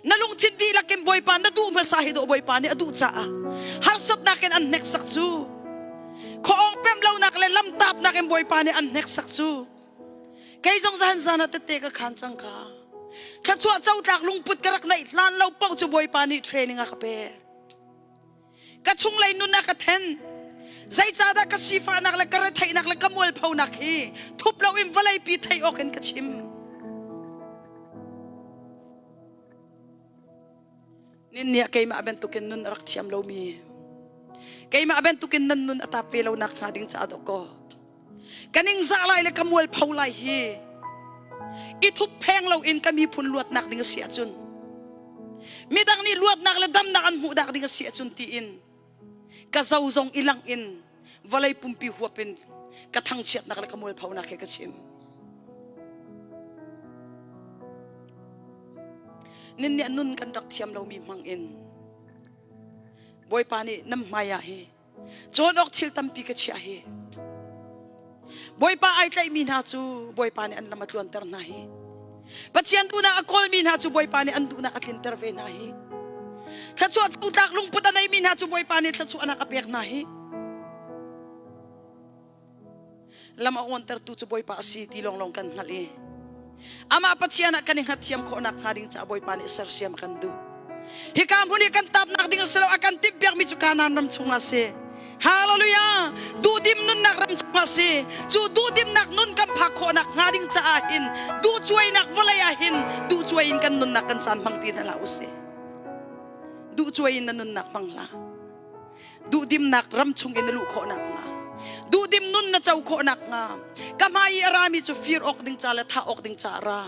Na lungthin dihlak in Bawipa na duh hmasa hi dawh Bawipa nih a duh caah harsatnak in an hneksak cu. Khuaawng pemh lonak le lamtapnak in Bawipa nih an hneksak cu. Kei zong zan zan ah tette ka khan cang ka. Thluachuah cotlak lungput ka rak neih hlan lo paoh cu Bawipa nih training a ka pek. Ka chunglei nun a ka then. Zeicahdah ka sifahnak le ka retheihnak le ka mualphonak hi thup loin vawleipi theih awk in ka chim. Nin nih keimah bantukin nun a rak thiam lomi keimah bantukin nan nun a tap ve lo nak hnga ding caah dawh kaw ka ningzah lai le ka mualpho lai hi. I thup pheng loin ka miphun luatnak ding a si ahcun, midang nih luatnak le damnak an hmuh dak ding a si ahcun tiin ka zo zong i lang in vawlei pumpi huap in ka thangchiatnak le ka mualphonak he ka chim. Nin nih nun kan rak thiam lomi hmang in Bawipa nih nam hmai ah hi cawn awk thil tampi ka chiah hi. Bawipa ai tlaihmi hna cu Bawipa nih an lam a tluanter hna hi. Pathian duhnak a kawlmi hna cu Bawipa nih an duhnak a tlinter ve hna hi. Thluachuah tlak lungput a neimi hna cu Bawipa nih thluachuahnak a pek hna hi. Lam a awntertu cu Bawipa a si ti lawnglawng kan hngalh i amah Pathian ah kan i hngatthiam khawhnak hnga ding caah Bawipa nih sersiam a kan duh. Hika hmun hi kan tapnak ding a si lo, a kan timhpiakmi cu Kanaan ram chungah a si. Hallelujah! Duhdim nunnak ram chungah a si. Cu duhdimnak nun kan phak khawhnak hnga ding caah hin duhcuainak vawlei ah hin duhcuai in kan nunnak kan caan hmang ti hna hlah usih. Duhcuai in na nunnak hmang hlah. Duhdimnak ram chung in na luh khawh nakhnga, duhdim nun na co khawh nakhnga, ka hmai i a rami cu fir awk ding ca le thah awk ding ca a ra.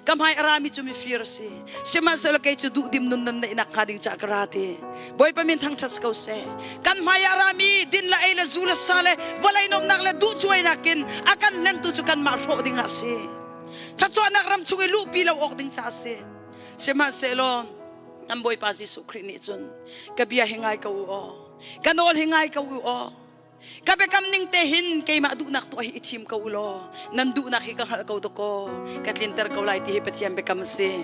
Ka hmai a rami cu mifir a si, sihmanhsehlaw kei cu duhdim nun nan neih nakhnga ding ca ka ra ti. Bawipa min thangṭhat si ko seh. Kan hmai ah a rami din le ei le zu le sa le vawlei nuamhnak le duhcuainak in a kan hlengtu cu kanmah hrawh ding ah a si, thluachuahnak ram chung i luhpi lo awk ding ca a si. Sihmanhsehlaw kan Bawipa Jesuh Khrih nih cun, ka bia hi ngai ko u aw, ka nawl hi ngai ko u aw, ka biakam ning te hin keimah duhnak tuah hi i thim ko u law nan duhnak hi ka hngalh ko dakaw ka tlinter ko lai, ti hi Pathian biakam a si.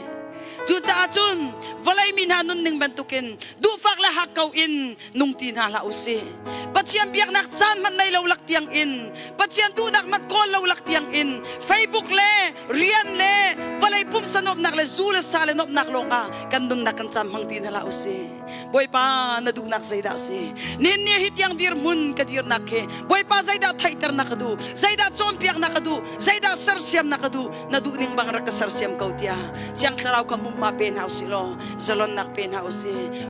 Cucaah cun vawlei mi hna nunning bantukin duhfak le hak ko in nung ti hna hlah u sih. Pathian biaknak caan hmanh nei lo lak tiang in, Pathian duhnak hmanh kawl lo lak tiang in, Facebook le rian le vawlei pumsa nuamhnak le zu le sa le nuamhnak lawng ah kan nunnak kan caan hmang ti hna hlah u sih. Bawipa, na duhnak zeidah a si? Nihin ni hi tiang dirhmun ka dirnak khi Bawipa zeidah theihter na ka duh? Zeidah cawnpiak na ka duh? Zeidah sersiam na ka duh? Na duh ning bang rak ka sersiam ko tiah Thiang Thlarau kha mumma pe hna usih law zalonnak pe hna usih.